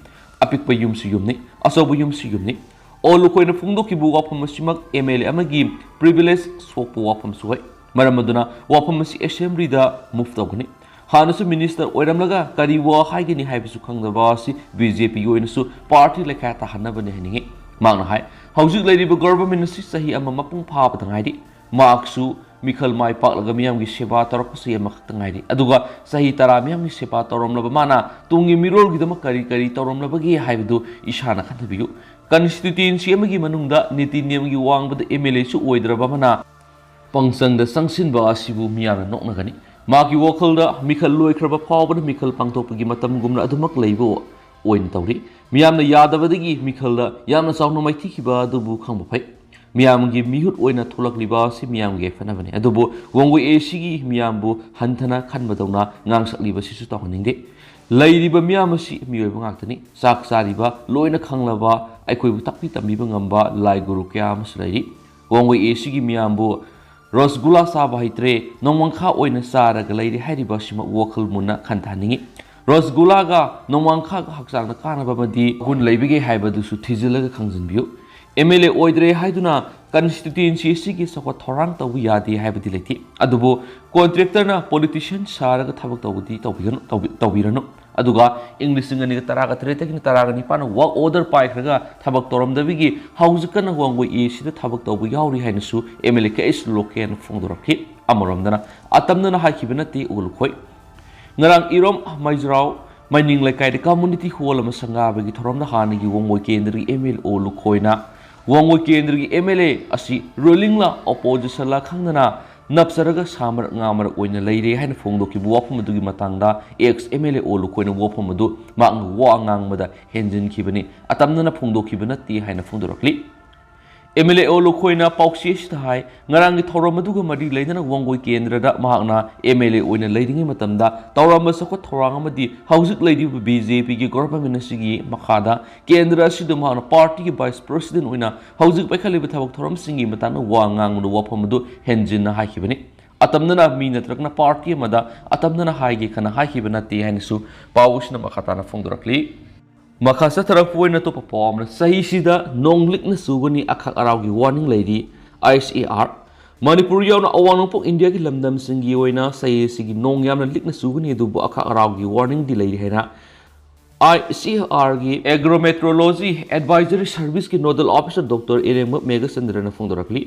ꯑꯄꯤꯛꯄ ꯌꯨꯝꯁꯨ ꯌꯨꯝꯅꯤ, ꯑꯆꯧꯕ ꯌꯨꯝꯁꯨ ꯌꯨꯝꯅꯤ꯫ ꯑꯣ ꯂꯨꯈꯣꯏꯅ ꯐꯣꯡꯗꯣꯛꯈꯤꯕ ꯋꯥꯐꯝ ꯑꯁꯤꯃꯛ ꯑꯦꯝ ꯑꯦꯜ ꯑꯦ ꯑꯃꯒꯤ ꯄ꯭ꯔꯤꯚꯤꯂꯦꯖ ꯁꯣꯛꯄ ꯋꯥꯐꯝꯁꯨ ꯑꯣꯏ꯫ ꯃꯔꯝ ꯑꯗꯨꯅ ꯋꯥꯐꯝ ꯑꯁꯤ ꯑꯦꯁꯦꯝꯕ꯭ꯂꯤꯗ ꯃꯨꯚ ꯇꯧꯒꯅꯤ꯫ ꯍꯥꯟꯅꯁꯨ ꯃꯤꯅꯤꯁꯇꯔ ꯑꯣꯏꯔꯝꯂꯒ ꯀꯔꯤ ꯋꯥ ꯍꯥꯏꯒꯅꯤ ꯍꯥꯏꯕꯁꯨ ꯈꯪꯗꯕ ꯑꯁꯤ ꯕꯤ ꯖꯦ ꯄꯤꯒꯤ ꯑꯣꯏꯅꯁꯨ ꯄꯥꯔꯇꯤ ꯂꯩꯈꯥ ꯇꯥꯍꯟꯅꯕꯅꯤ ꯍꯥꯏꯅꯤꯡꯏ꯫ ꯃꯍꯥꯛꯅ ꯍꯥꯏ, ꯍꯧꯖꯤꯛ ꯂꯩꯔꯤꯕ ꯒꯚꯔꯟꯃꯦꯟ ꯑꯁꯤ ꯆꯍꯤ ꯑꯃ ꯃꯄꯨꯡ ꯐꯥꯕꯗ ꯉꯥꯏꯔꯤ꯫ ꯃꯍꯥꯛꯁꯨ ꯃꯤꯈꯜ ꯃꯥꯏ ꯄꯥꯛꯂꯒ ꯃꯤꯌꯥꯝꯒꯤ ꯁꯦꯕꯥ ꯇꯧꯔꯛꯄꯁꯤ ꯑꯃꯈꯛꯇ ꯉꯥꯏꯔꯤ꯫ ꯑꯗꯨꯒ ꯆꯍꯤ ꯇꯔꯥ ꯃꯤꯌꯥꯝꯒꯤ ꯁꯦꯕꯥ ꯇꯧꯔꯝꯂꯕ ꯃꯥꯅ ꯇꯨꯡꯒꯤ ꯃꯤꯔꯣꯜꯒꯤꯗꯃꯛ ꯀꯔꯤ ꯀꯔꯤ ꯇꯧꯔꯝꯂꯕꯒꯦ ꯍꯥꯏꯕꯗꯨ ꯏꯁꯥꯅ ꯈꯟꯊꯕꯤꯌꯨ꯫ ꯀꯟꯁꯇꯤꯇ꯭ꯌꯨꯌꯦꯟꯁꯤ ꯑꯃꯒꯤ ꯃꯅꯨꯡꯗ ꯅꯤꯇꯤ ꯅꯤꯌꯝꯒꯤ ꯋꯥꯡꯃꯗ ꯑꯦꯝ ꯑꯦꯜ ꯑꯦꯁꯨ ꯑꯣꯏꯗ꯭ꯔꯕ ꯑꯃꯅ ꯄꯪꯆꯪꯗ ꯆꯪꯁꯤꯟꯕ ꯑꯁꯤꯕꯨ ꯃꯤꯌꯥꯝꯅ ꯅꯣꯛꯅꯒꯅꯤ꯫ ꯃꯍꯥꯛꯀꯤ ꯋꯥꯈꯜꯗ ꯃꯤꯈꯜ ꯂꯣꯏꯈ꯭ꯔꯕ ꯐꯥꯎꯕꯗ ꯃꯤꯈꯜ ꯄꯥꯡꯊꯣꯛꯄꯒꯤ ꯃꯇꯝꯒꯨꯝꯅ ꯑꯗꯨꯃꯛ ꯂꯩꯕ ꯑꯣꯏꯅ ꯇꯧꯔꯤ꯫ ꯃꯤꯌꯥꯝꯅ ꯌꯥꯗꯕꯗꯒꯤ ꯃꯤꯈꯜꯗ ꯌꯥꯝꯅ ꯆꯥꯎꯅ ꯃꯥꯏꯊꯤꯈꯤꯕ ꯑꯗꯨꯕꯨ ꯈꯪꯕ ꯐꯩ꯫ ꯃꯤꯌꯥꯝꯒꯤ ꯃꯤꯍꯨꯠ ꯑꯣꯏꯅ ꯊꯣꯛꯂꯛꯂꯤꯕ ꯑꯁꯤ ꯃꯤꯌꯥꯝꯒꯤ ꯌꯥꯏꯐꯅꯕꯅꯤ꯫ ꯑꯗꯨꯕꯨ ꯋꯥꯡꯒꯣꯏ ꯑꯦ ꯁꯤꯒꯤ ꯃꯤꯌꯥꯝꯕꯨ ꯍꯟꯊꯅ ꯈꯟꯕꯗꯧꯅ ꯉꯥꯡꯁꯛꯂꯤꯕꯁꯤꯁꯨ ꯇꯧꯍꯟꯅꯤꯡꯗꯦ꯫ ꯂꯩꯔꯤꯕ ꯃꯤꯌꯥꯝ ꯑꯁꯤ ꯃꯤꯑꯣꯏꯕ ꯉꯥꯛꯇꯅꯤ꯫ ꯆꯥꯛ ꯆꯥꯔꯤꯕ, ꯂꯣꯏꯅ ꯈꯪꯂꯕ, ꯑꯩꯈꯣꯏꯕꯨ ꯇꯥꯛꯄꯤ ꯇꯝꯕꯤꯕ ꯉꯝꯕ ꯂꯥꯏ ꯒꯨꯔꯨ ꯀꯌꯥ ꯑꯃꯁꯨ ꯂꯩꯔꯤ꯫ ꯋꯥꯡꯒꯣꯏ ꯑꯦ ꯁꯤꯒꯤ ꯃꯤꯌꯥꯝꯕꯨ ꯔꯁꯒꯨꯂꯥ ꯆꯥꯕ ꯍꯩꯇ꯭ꯔꯦ, ꯅꯣꯡꯃꯪꯈꯥ ꯑꯣꯏꯅ ꯆꯥꯔꯒ ꯂꯩꯔꯦ ꯍꯥꯏꯔꯤꯕ ꯑꯁꯤꯃꯛ ꯋꯥꯈꯜ ꯃꯨꯟꯅ ꯈꯟꯊꯍꯟꯅꯤꯡꯏ꯫ ꯔꯁꯒꯨꯂꯥꯒ ꯅꯣꯡꯃꯪꯈꯥꯒ ꯍꯛꯆꯥꯡꯗ ꯀꯥꯟꯅꯕ ꯑꯃꯗꯤ ꯒꯨꯟ ꯂꯩꯕꯒꯦ ꯍꯥꯏꯕꯗꯨꯁꯨ ꯊꯤꯖꯤꯜꯂꯒ ꯈꯪꯖꯤꯟꯕꯤꯌꯨ꯫ ꯑꯦꯝ ꯑꯦꯜ ꯑꯦ ꯑꯣꯏꯗ꯭ꯔꯦ ꯍꯥꯏꯗꯨꯅ ꯀꯟꯁꯇꯤꯇ꯭ꯌꯨꯌꯦꯟꯁꯤ ꯑꯁꯤꯒꯤ ꯆꯥꯎꯈꯠ ꯊꯧꯔꯥꯡ ꯇꯧꯕ ꯌꯥꯗꯦ ꯍꯥꯏꯕꯗꯤ ꯂꯩꯇꯦ꯫ ꯑꯗꯨꯕꯨ ꯀꯣꯟꯇ꯭ꯔꯦꯛꯇꯔꯅ ꯄꯣꯂꯤꯇꯤꯁꯤꯌꯟ ꯁꯥꯔꯒ ꯊꯕꯛ ꯇꯧꯕꯗꯤ ꯇꯧꯕꯤꯒꯅꯨ, ꯇꯧꯕꯤ-, ꯇꯧꯕꯤꯔꯅꯨ꯫ ꯑꯗꯨꯒ ꯏꯪ ꯂꯤꯁꯤꯡ ꯑꯅꯤꯒ ꯇꯔꯥꯒ ꯇꯔꯦꯠꯇꯒꯤꯅ ꯇꯔꯥꯒ ꯅꯤꯄꯥꯟꯅ ꯋꯥꯔꯛ ꯑꯣꯔꯗꯔ ꯄꯥꯏꯈ꯭ꯔꯒ ꯊꯕꯛ ꯇꯧꯔꯝꯗꯕꯒꯤ ꯍꯧꯖꯤꯛ ꯀꯟꯅ ꯋꯥꯡꯒꯣꯏ ꯑꯦ ꯁꯤꯗ ꯊꯕꯛ ꯇꯧꯕ ꯌꯥꯎꯔꯤ ꯍꯥꯏꯅꯁꯨ M L A K H ꯂꯣꯀꯦꯅ ꯐꯣꯡꯗꯣꯔꯛꯈꯤ꯫ ꯑꯃꯔꯣꯝꯗꯅ ꯑꯇꯝꯅꯅ ꯍꯥꯏꯈꯤꯕ ꯅꯠꯇꯦ ꯎ ꯂꯨꯈꯣꯏ꯫ ꯉꯔꯥꯡ ꯏꯔꯣꯝ ꯃꯩꯖ꯭ꯔꯥꯎ ꯃꯩꯅꯤꯡ ꯂꯩꯀꯥꯏꯗ ꯀꯝꯃꯨꯅꯤꯇꯤ ꯍꯣꯜ ꯑꯃ ꯁꯪꯒꯥꯕꯒꯤ ꯊꯧꯔꯝꯗ ꯍꯥꯟꯅꯒꯤ ꯋꯥꯡꯒꯣꯏ ꯀꯦꯟꯗ꯭ꯔꯒꯤ ꯑꯦꯝ ꯑꯦꯜ ꯑꯣ ꯂꯨꯈꯣꯏꯅ ꯋꯥꯡꯒꯣꯏ ꯀꯦꯟꯗ꯭ꯔꯒꯤ ꯑꯦꯝ ꯑꯦꯜ ꯑꯦ ꯑꯁꯤ ꯔꯨꯂꯤꯡꯂ ꯑꯣꯄꯣꯖꯤꯁꯟꯂ ꯈꯪꯗꯅ ꯅꯞꯆꯔꯒ ꯁꯥ ꯃꯔꯛ ꯉꯥ ꯃꯔꯛ ꯑꯣꯏꯅ ꯂꯩꯔꯦ ꯍꯥꯏꯅ ꯐꯣꯡꯗꯣꯛꯈꯤꯕ ꯋꯥꯐꯝ ꯑꯗꯨꯒꯤ ꯃꯇꯥꯡꯗ ꯑꯦꯛꯁ ꯑꯦꯝ ꯑꯦꯜ ꯑꯦ ꯑꯣ ꯂꯨꯈꯣꯏꯅ ꯋꯥꯐꯝ ꯑꯗꯨ ꯃꯍꯥꯛꯅ ꯋꯥ ꯉꯥꯡꯕꯗ ꯍꯦꯟꯖꯤꯟꯈꯤꯕꯅꯤ, ꯑꯇꯝꯅꯅ ꯐꯣꯡꯗꯣꯛꯈꯤꯕ ꯅꯠꯇꯦ ꯍꯥꯏꯅ ꯐꯣꯡꯗꯣꯔꯛꯂꯤ꯫ ꯑꯦꯝ ꯑꯦꯜ ꯑꯦ ꯑꯣ ꯂꯨꯈꯣꯏꯅ ꯄꯥꯎꯆꯦ ꯑꯁꯤꯗ ꯍꯥꯏ, ꯉꯔꯥꯡꯒꯤ ꯊꯧꯔꯝ ꯑꯗꯨꯒ ꯃꯔꯤ ꯂꯩꯅꯅ ꯋꯥꯡꯒꯣꯏ ꯀꯦꯟꯗ꯭ꯔꯗ ꯃꯍꯥꯛꯅ ꯑꯦꯝ ꯑꯦꯜ ꯑꯦ ꯑꯣꯏꯅ ꯂꯩꯔꯤꯉꯩ ꯃꯇꯝꯗ ꯇꯧꯔꯝꯕ ꯆꯥꯎꯈꯠ ꯊꯧꯔꯥꯡ ꯑꯃꯗꯤ ꯍꯧꯖꯤꯛ ꯂꯩꯔꯤꯕ ꯕꯤ ꯖꯦ ꯄꯤꯒꯤ ꯒꯣꯚꯔꯟꯃꯦꯟ ꯑꯁꯤꯒꯤ ꯃꯈꯥꯗ ꯀꯦꯟꯗ꯭ꯔ ꯑꯁꯤꯗ ꯃꯍꯥꯛꯅ ꯄꯥꯔꯇꯤꯒꯤ ꯚꯥꯏꯁ ꯄ꯭ꯔꯁꯤꯗꯦꯟ ꯑꯣꯏꯅ ꯍꯧꯖꯤꯛ ꯄꯥꯏꯈꯠꯂꯤꯕ ꯊꯕꯛ ꯊꯧꯔꯝꯁꯤꯡꯒꯤ ꯃꯇꯥꯡꯗ ꯋꯥ ꯉꯥꯡꯕꯗ ꯋꯥꯐꯝ ꯑꯗꯨ ꯍꯦꯟꯖꯤꯟꯅ ꯍꯥꯏꯈꯤꯕꯅꯤ꯫ ꯑꯇꯝꯅꯅ ꯃꯤ ꯅꯠꯇ꯭ꯔꯒꯅ ꯄꯥꯔꯇꯤ ꯑꯃꯗ ꯑꯇꯝꯅꯅ ꯍꯥꯏꯒꯦ ꯈꯟꯅ ꯍꯥꯏꯈꯤꯕ ꯅꯠꯇꯦ ꯍꯥꯏꯅꯁꯨ ꯄꯥꯎ ꯑꯁꯤꯅ ꯃꯈꯥ ꯇꯥꯅ ꯐꯣꯡꯗꯣꯔꯛꯂꯤ꯫ ꯃꯈꯥ ꯆꯠꯊꯔꯛꯄ ꯑꯣꯏꯅ ꯑꯇꯣꯞꯄ ꯄꯥꯎ ꯑꯃꯅ, ꯆꯍꯤꯁꯤꯗ ꯅꯣꯡ ꯂꯤꯛꯅ ꯆꯨꯒꯅꯤ, ꯑꯈꯥꯛ ꯑꯔꯥꯎꯒꯤ ꯋꯥꯔꯅꯤꯡ ꯂꯩꯔꯤ꯫ ꯑꯥꯏ ꯑꯦꯁ ꯑꯦ ꯑꯥꯔ, ꯃꯅꯤꯄꯨꯔ ꯌꯥꯎꯅ ꯑꯋꯥꯡ ꯅꯣꯡꯄꯣꯛ ꯏꯟꯗꯤꯌꯥꯒꯤ ꯂꯝꯗꯝꯁꯤꯡꯒꯤ ꯑꯣꯏꯅ ꯆꯍꯤ ꯑꯁꯤꯒꯤ ꯅꯣꯡ ꯌꯥꯝꯅ ꯂꯤꯛꯅ ꯆꯨꯒꯅꯤ, ꯑꯗꯨꯕꯨ ꯑꯈꯥꯛ ꯑꯔꯥꯎꯒꯤ ꯋꯥꯔꯅꯤꯡꯗꯤ ꯂꯩꯔꯤ ꯍꯥꯏꯅ ꯑꯥꯏ ꯑꯦꯁ ꯑꯦ ꯑꯥꯔꯒꯤ ꯑꯦꯒ꯭ꯔꯣꯃꯦꯇ꯭ꯔꯣꯂꯣꯖꯤ ꯑꯦꯗꯚꯥꯏꯖꯔꯤ ꯁꯔꯚꯤꯁꯀꯤ ꯅꯣꯗꯜ ꯑꯣꯐꯤꯁꯔ ꯗꯣꯛꯇꯔ ꯏꯔꯦꯡꯕꯝ ꯃꯦꯘꯆꯟꯗ꯭ꯔꯅ ꯐꯣꯡꯗꯣꯔꯛꯂꯤ꯫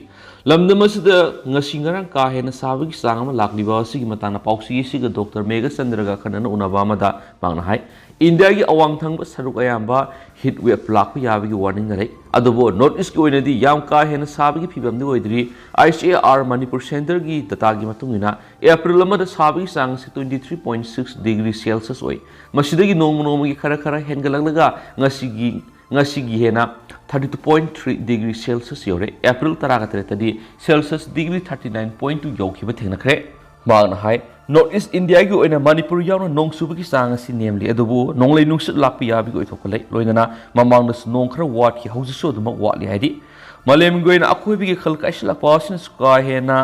ꯂꯝꯗꯝ ꯑꯁꯤꯗ ꯉꯁꯤ ꯉꯔꯥꯡ ꯀꯥ ꯍꯦꯟꯅ ꯁꯥꯕꯒꯤ ꯆꯥꯡ ꯑꯃ ꯂꯥꯛꯂꯤꯕ ꯑꯁꯤꯒꯤ ꯃꯇꯥꯡꯗ ꯄꯥꯎꯆꯦ ꯑꯁꯤꯒ ꯗꯣꯛꯇꯔ ꯃꯦꯘꯆꯟꯗ꯭ꯔꯒ ꯑꯈꯟꯅꯅ ꯎꯅꯕ ꯑꯃꯗ ꯃꯍꯥꯛꯅ ꯍꯥꯏ, ꯏꯟꯗꯤꯌꯥꯒꯤ ꯑꯋꯥꯡ ꯊꯪꯕ ꯁꯔꯨꯛ ꯑꯌꯥꯝꯕ ꯍꯤꯠ ꯋꯦꯞ ꯂꯥꯛꯄ ꯌꯥꯕꯒꯤ ꯋꯥꯔꯅꯤꯡꯅ ꯂꯩ꯫ ꯑꯗꯨꯕꯨ ꯅꯣꯔꯠ ꯏꯁꯀꯤ ꯑꯣꯏꯅꯗꯤ ꯌꯥꯝ ꯀꯥ ꯍꯦꯟꯅ ꯁꯥꯕꯒꯤ ꯐꯤꯕꯝꯗꯤ ꯑꯣꯏꯗ꯭ꯔꯤ꯫ ꯑꯥꯏ ꯑꯦꯁ ꯑꯦ ꯑꯥꯔ ꯃꯅꯤꯄꯨꯔ ꯁꯦꯟꯇꯔꯒꯤ ꯗꯇꯥꯒꯤ ꯃꯇꯨꯡ ꯏꯟꯅ, ꯑꯦꯄ꯭ꯔꯤꯜ ꯑꯃꯗ ꯁꯥꯕꯒꯤ ꯆꯥꯡ ꯑꯁꯤ twenty three point six degree Celsius ꯑꯣꯏ꯫ ꯃꯁꯤꯗꯒꯤ ꯅꯣꯡꯃ ꯅꯣꯡꯃꯒꯤ ꯈꯔ ꯈꯔ ꯍꯦꯟꯒꯠꯂꯛꯂꯒ ꯉꯁꯤꯒꯤ, ꯉꯁꯤꯒꯤ ꯍꯦꯟꯅ thirty two point three degree Celsius ꯌꯧꯔꯦ꯫ ꯑꯦꯄ꯭ꯔꯤꯜ ꯇꯔꯥꯒ ꯇꯔꯦꯠꯇꯗꯤ Celsius degree thirty nine point two ꯌꯧꯈꯤꯕ ꯊꯦꯡꯅꯈ꯭ꯔꯦ꯫ ꯃꯍꯥꯛꯅ ꯍꯥꯏ, ꯅꯣꯔꯠ ꯏꯁ ꯏꯟꯗꯤꯌꯥꯒꯤ ꯑꯣꯏꯅ ꯃꯅꯤꯄꯨꯔ ꯌꯥꯎꯅ ꯅꯣꯡ ꯆꯨꯕꯒꯤ ꯆꯥꯡ ꯑꯁꯤ ꯅꯦꯝꯂꯤ, ꯑꯗꯨꯕꯨ ꯅꯣꯡꯂꯩ ꯅꯨꯡꯁꯤꯠ ꯂꯥꯛꯄ ꯌꯥꯕꯒꯤ ꯑꯣꯏꯊꯣꯛꯄ ꯂꯩ꯫ ꯂꯣꯏꯅꯅ ꯃꯃꯥꯡꯗꯁꯨ ꯅꯣꯡ ꯈꯔ ꯋꯥꯠꯈꯤ, ꯍꯧꯖꯤꯛꯁꯨ ꯑꯗꯨꯃꯛ ꯋꯥꯠꯂꯤ ꯍꯥꯏꯔꯤ꯫ ꯃꯥꯂꯦꯝꯒꯤ ꯑꯣꯏꯅ ꯑꯀꯣꯏꯕꯒꯤ ꯈꯜ ꯀꯥꯏꯁꯤꯜꯂꯛꯄ ꯑꯁꯤꯅꯁꯨ ꯀꯥ ꯍꯦꯟꯅ,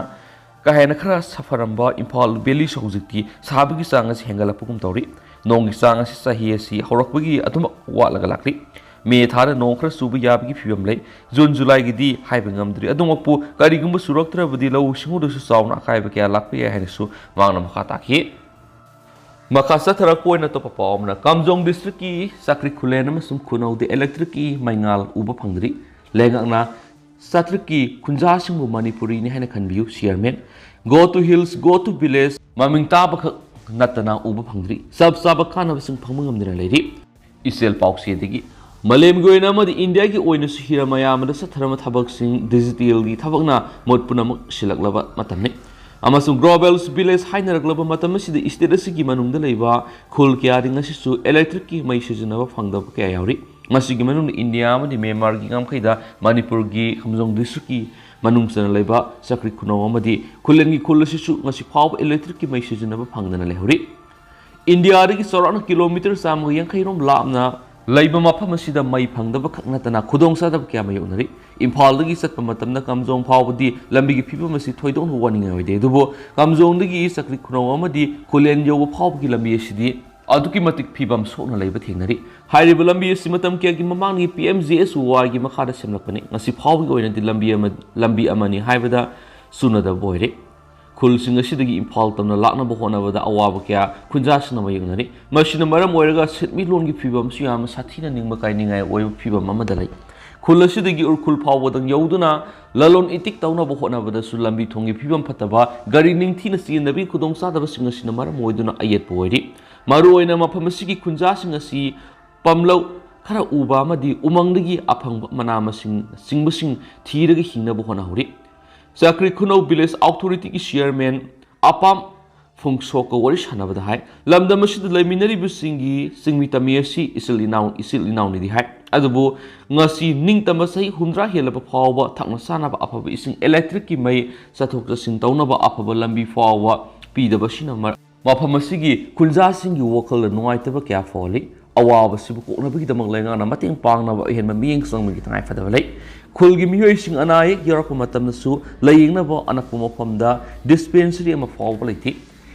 ꯀꯥ ꯍꯦꯟꯅ ꯈꯔ ꯁꯥꯐꯔꯝꯕ ꯏꯝꯐꯥꯜ ꯚꯦꯂꯤꯁꯨ ꯍꯧꯖꯤꯛꯇꯤ ꯁꯥꯕꯒꯤ ꯆꯥꯡ ꯑꯁꯤ ꯍꯦꯟꯒꯠꯂꯛꯄꯒꯨꯝ ꯇꯧꯔꯤ꯫ ꯅꯣꯡꯒꯤ ꯆꯥꯡ ꯑꯁꯤ ꯆꯍꯤ ꯑꯁꯤ ꯍꯧꯔꯛꯄꯒꯤ ꯑꯗꯨꯃꯛ ꯋꯥꯠꯂꯒ ꯂꯥꯛꯂꯤ꯫ ꯃꯦ ꯊꯥꯗ ꯅꯣꯡ ꯈꯔ ꯆꯨꯕ ꯌꯥꯕꯒꯤ ꯐꯤꯕꯝ ꯂꯩ꯫ ꯖꯨꯟ, ꯖꯨꯂꯥꯏꯒꯤꯗꯤ ꯍꯥꯏꯕ ꯉꯝꯗ꯭ꯔꯤ꯫ ꯑꯗꯨꯃꯛꯄꯨ ꯀꯔꯤꯒꯨꯝꯕ ꯆꯨꯔꯛꯇ꯭ꯔꯕꯗꯤ ꯂꯧꯎ ꯁꯤꯡꯎꯗꯁꯨ ꯆꯥꯎꯅ ꯑꯀꯥꯏꯕ ꯀꯌꯥ ꯂꯥꯛꯄ ꯌꯥꯏ ꯍꯥꯏꯅꯁꯨ ꯃꯍꯥꯛꯅ ꯃꯈꯥ ꯇꯥꯈꯤ꯫ ꯃꯈꯥ ꯆꯠꯊꯔꯛꯄ ꯑꯣꯏꯅ ꯑꯇꯣꯞꯄ ꯄꯥꯎ ꯑꯃꯅ, ꯀꯥꯝꯖꯣꯡ ꯗꯤꯁꯇ꯭ꯔꯤꯛꯀꯤ ꯆꯥꯀ꯭ꯔꯤ ꯈꯨꯂꯦꯟ ꯑꯃꯁꯨꯡ ꯈꯨꯅꯧꯗ ꯏꯂꯦꯛꯇ꯭ꯔꯤꯛꯀꯤ ꯃꯩꯉꯥꯜ ꯎꯕ ꯐꯪꯗ꯭ꯔꯤ꯫ ꯂꯩꯉꯥꯛꯅ ꯆꯥꯇ꯭ꯔꯤꯛꯀꯤ ꯈꯨꯟꯖꯥꯁꯤꯡꯕꯨ ꯃꯅꯤꯄꯨꯔꯤꯅꯤ ꯍꯥꯏꯅ ꯈꯟꯕꯤꯌꯨ꯫ Chairman, "Go to hills, go to village" ꯃꯃꯤꯡ ꯇꯥꯕꯈꯛ ꯅꯠꯇꯅ ꯎꯕ ꯐꯪꯗ꯭ꯔꯤ꯫ ꯆꯞ ꯆꯥꯕ ꯀꯥꯟꯅꯕꯁꯤꯡ ꯐꯪꯕ ꯉꯝꯗꯅ ꯂꯩꯔꯤ꯫ ꯏꯆꯦꯜ ꯄꯥꯎꯆꯦꯗꯒꯤ, ꯃꯥꯂꯦꯝꯒꯤ ꯑꯣꯏꯅ ꯑꯃꯗꯤ ꯏꯟꯗꯤꯌꯥꯒꯤ ꯑꯣꯏꯅꯁꯨ ꯍꯤꯔꯝ ꯑꯌꯥꯝꯕꯗ ꯆꯠꯊꯔꯝꯕ ꯊꯕꯛꯁꯤꯡ, ꯗꯤꯖꯤꯇꯦꯜꯒꯤ ꯊꯕꯛꯅ ꯃꯍꯨꯠ ꯄꯨꯝꯅꯃꯛ ꯁꯤꯜꯂꯛꯂꯕ ꯃꯇꯝꯅꯤ꯫ ꯑꯃꯁꯨꯡ ꯒ꯭ꯂꯣꯕꯦꯜ ꯚꯤꯂꯦꯖ ꯍꯥꯏꯅꯔꯛꯂꯕ ꯃꯇꯝ ꯑꯁꯤꯗ ꯏꯁꯇꯦꯠ ꯑꯁꯤꯒꯤ ꯃꯅꯨꯡꯗ ꯂꯩꯕ ꯈꯨꯜ ꯀꯌꯥꯗꯤ ꯉꯁꯤꯁꯨ ꯏꯂꯦꯛꯇ꯭ꯔꯤꯛꯀꯤ ꯃꯩ ꯁꯤꯖꯤꯟꯅꯕ ꯐꯪꯗꯕ ꯀꯌꯥ ꯌꯥꯎꯔꯤ꯫ ꯃꯁꯤꯒꯤ ꯃꯅꯨꯡꯗ ꯏꯟꯗꯤꯌꯥ ꯑꯃꯗꯤ ꯃ꯭ꯌꯥꯟꯃꯥꯔꯒꯤ ꯉꯝꯈꯩꯗ ꯃꯅꯤꯄꯨꯔꯒꯤ ꯈꯥꯝꯖꯣꯡ ꯗꯤꯁꯇ꯭ꯔꯤꯛꯀꯤ ꯃꯅꯨꯡ ꯆꯟꯅ ꯂꯩꯕ ꯆꯥꯀ꯭ꯔꯤꯛ ꯈꯨꯅꯧ ꯑꯃꯗꯤ ꯈꯨꯂꯦꯟꯒꯤ ꯈꯨꯜ ꯑꯁꯤꯁꯨ ꯉꯁꯤ ꯐꯥꯎꯕ ꯏꯂꯦꯛꯇ꯭ꯔꯤꯛꯀꯤ ꯃꯩ ꯁꯤꯖꯤꯟꯅꯕ ꯐꯪꯗꯅ ꯂꯩꯍꯧꯔꯤ꯫ ꯏꯟꯗꯤꯌꯥꯗꯒꯤ ꯆꯥꯎꯔꯥꯛꯅ ꯀꯤꯂꯣꯃꯤꯇꯔ ꯆꯥꯝꯃꯒ ꯌꯥꯡꯈꯩ ꯔꯣꯝ ꯂꯥꯞꯅ ꯂꯩꯕ ꯃꯐꯝ ꯑꯁꯤꯗ ꯃꯩ ꯐꯪꯗꯕ ꯈꯛ ꯅꯠꯇꯅ ꯈꯨꯗꯣꯡꯆꯥꯗꯕ ꯀꯌꯥ ꯃꯥꯌꯣꯛꯅꯔꯤ꯫ ꯏꯝꯐꯥꯜꯗꯒꯤ ꯆꯠꯄ ꯃꯇꯝꯗ ꯀꯥꯝꯖꯣꯡ ꯐꯥꯎꯕꯗꯤ ꯂꯝꯕꯤꯒꯤ ꯐꯤꯕꯝ ꯑꯁꯤ ꯊꯣꯏꯗꯣꯛꯅ ꯋꯥꯅꯤꯡꯉꯥꯏ ꯑꯣꯏꯗꯦ꯫ ꯑꯗꯨꯕꯨ ꯀꯥꯝꯖꯣꯡꯗꯒꯤ ꯆꯥꯀ꯭ꯔꯤꯛ ꯈꯨꯅꯧ ꯑꯃꯗꯤ ꯈꯨꯂꯦꯟ ꯌꯧꯕ ꯐꯥꯎꯕꯒꯤ ꯂꯝꯕꯤ ꯑꯁꯤꯗꯤ ꯑꯗꯨꯛꯀꯤ ꯃꯇꯤꯛ ꯐꯤꯕꯝ ꯁꯣꯛꯅ ꯂꯩꯕ ꯊꯦꯡꯅꯔꯤ꯫ ꯍꯥꯏꯔꯤꯕ ꯂꯝꯕꯤ ꯑꯁꯤ ꯃꯇꯝ ꯀꯌꯥꯒꯤ ꯃꯃꯥꯡꯗꯒꯤ ꯄꯤ ꯑꯦꯝ ꯖꯤ ꯑꯦꯁ ꯋꯥꯏꯒꯤ ꯃꯈꯥꯗ ꯁꯦꯝꯂꯛꯄꯅꯤ꯫ ꯉꯁꯤ ꯐꯥꯎꯕꯒꯤ ꯑꯣꯏꯅꯗꯤ ꯂꯝꯕꯤ ꯑꯃ, ꯂꯝꯕꯤ ꯑꯃꯅꯤ ꯍꯥꯏꯕꯗ ꯆꯨꯅꯗꯕ ꯑꯣꯏꯔꯦ꯫ ꯈꯨꯜꯁꯤꯡ ꯑꯁꯤꯗꯒꯤ ꯏꯝꯐꯥꯜ ꯇꯝꯅ ꯂꯥꯛꯅꯕ ꯍꯣꯠꯅꯕꯗ ꯑꯋꯥꯕ ꯀꯌꯥ ꯈꯨꯟꯖꯥꯁꯤꯡꯅ ꯃꯥꯌꯣꯛꯅꯔꯤ꯫ ꯃꯁꯤꯅ ꯃꯔꯝ ꯑꯣꯏꯔꯒ ꯁꯦꯟꯃꯤꯠꯂꯣꯟꯒꯤ ꯐꯤꯕꯝꯁꯨ ꯌꯥꯝꯅ ꯁꯥꯊꯤꯅ ꯅꯤꯡꯕ ꯀꯥꯏꯅꯤꯡꯉꯥꯏ ꯑꯣꯏꯕ ꯐꯤꯕꯝ ꯑꯃꯗ ꯂꯩ꯫ ꯈꯨꯜ ꯑꯁꯤꯗꯒꯤ ꯎꯔꯈꯨꯜ ꯐꯥꯎꯕꯗꯪ ꯌꯧꯗꯨꯅ ꯂꯂꯣꯟ ꯏꯇꯤꯛ ꯇꯧꯅꯕ ꯍꯣꯠꯅꯕꯗꯁꯨ ꯂꯝꯕꯤ ꯊꯣꯡꯒꯤ ꯐꯤꯕꯝ ꯐꯠꯇꯕ, ꯒꯥꯔꯤ ꯅꯤꯡꯊꯤꯅ ꯆꯦꯟꯗꯕꯒꯤ ꯈꯨꯗꯣꯡꯆꯥꯗꯕꯁꯤꯡ ꯑꯁꯤꯅ ꯃꯔꯝ ꯑꯣꯏꯗꯨꯅ ꯑꯌꯦꯠꯄ ꯑꯣꯏꯔꯤ꯫ ꯃꯔꯨꯑꯣꯏꯅ ꯃꯐꯝ ꯑꯁꯤꯒꯤ ꯈꯨꯟꯖꯥꯁꯤꯡ ꯑꯁꯤ ꯄꯥꯝꯂꯧ ꯈꯔ ꯎꯕ ꯑꯃꯗꯤ ꯎꯃꯪꯗꯒꯤ ꯑꯐꯪꯕ ꯃꯅꯥ ꯃꯁꯤꯡ ꯆꯤꯡꯕꯁꯤꯡ ꯊꯤꯔꯒ ꯍꯤꯡꯅꯕ ꯍꯣꯠꯅꯍꯧꯔꯤ꯫ ꯆꯥꯀ꯭ꯔꯤ ꯈꯨꯅꯧ ꯚꯤꯂꯦꯖ ꯑꯣꯊꯣꯔꯤꯇꯤꯒꯤ ꯆꯤꯌꯔꯃꯦꯟ ꯑꯄꯥꯝ ꯐꯣꯡꯁꯣꯛꯀ ꯋꯥꯔꯤ ꯁꯥꯟꯅꯕꯗ ꯍꯥꯏ, ꯂꯝꯗꯝ ꯑꯁꯤꯗ ꯂꯩꯃꯤꯟꯅꯔꯤꯕꯁꯤꯡꯒꯤ ꯆꯤꯡꯃꯤ ꯇꯝꯃꯤ ꯑꯁꯤ ꯏꯆꯤꯜ ꯏꯅꯥꯎ, ꯏꯆꯤꯜ ꯏꯅꯥꯎꯅꯤꯗꯤ ꯍꯥꯏ꯫ ꯑꯗꯨꯕꯨ ꯉꯁꯤ ꯅꯤꯡꯇꯝꯕ ꯆꯍꯤ ꯍꯨꯝꯗ꯭ꯔꯥ ꯍꯦꯜꯂꯕ ꯐꯥꯎꯕ ꯊꯛꯅ ꯆꯥꯅꯕ ꯑꯐꯕ ꯏꯁꯤꯡ, ꯏꯂꯦꯛꯇ꯭ꯔꯤꯛꯀꯤ ꯃꯩ, ꯆꯠꯊꯣꯛ ꯆꯠꯁꯤꯟ ꯇꯧꯅꯕ ꯑꯐꯕ ꯂꯝꯕꯤ ꯐꯥꯎꯕ ꯄꯤꯗꯕꯁꯤꯅ ꯃꯔ-, ꯃꯐꯝ ꯑꯁꯤꯒꯤ ꯈꯨꯟꯖꯥꯁꯤꯡꯒꯤ ꯋꯥꯈꯜꯗ ꯅꯨꯡꯉꯥꯏꯇꯕ ꯀꯌꯥ ꯐꯥꯎꯍꯜꯂꯤ꯫ ꯑꯋꯥꯕꯁꯤꯕꯨ ꯀꯣꯛꯅꯕꯒꯤꯗꯃꯛ ꯂꯩꯉꯥꯛꯅ ꯃꯇꯦꯡ ꯄꯥꯡꯅꯕ ꯑꯍꯦꯟꯕ ꯃꯤꯠꯌꯦꯡ ꯆꯪꯕꯒꯤ ꯇꯉꯥꯏꯐꯗꯕ ꯂꯩ꯫ ꯈꯨꯜꯒꯤ ꯃꯤꯑꯣꯏꯁꯤꯡ ꯑꯅꯥ ꯑꯌꯦꯛ ꯌꯥꯎꯔꯛꯄ ꯃꯇꯝꯗꯁꯨ ꯂꯥꯌꯦꯡꯅꯕ ꯑꯅꯛꯄ ꯃꯐꯝꯗ ꯗꯤꯁꯄꯦꯟꯁꯔꯤ ꯑꯃ ꯐꯥꯎꯕ ꯂꯩꯇꯦ꯫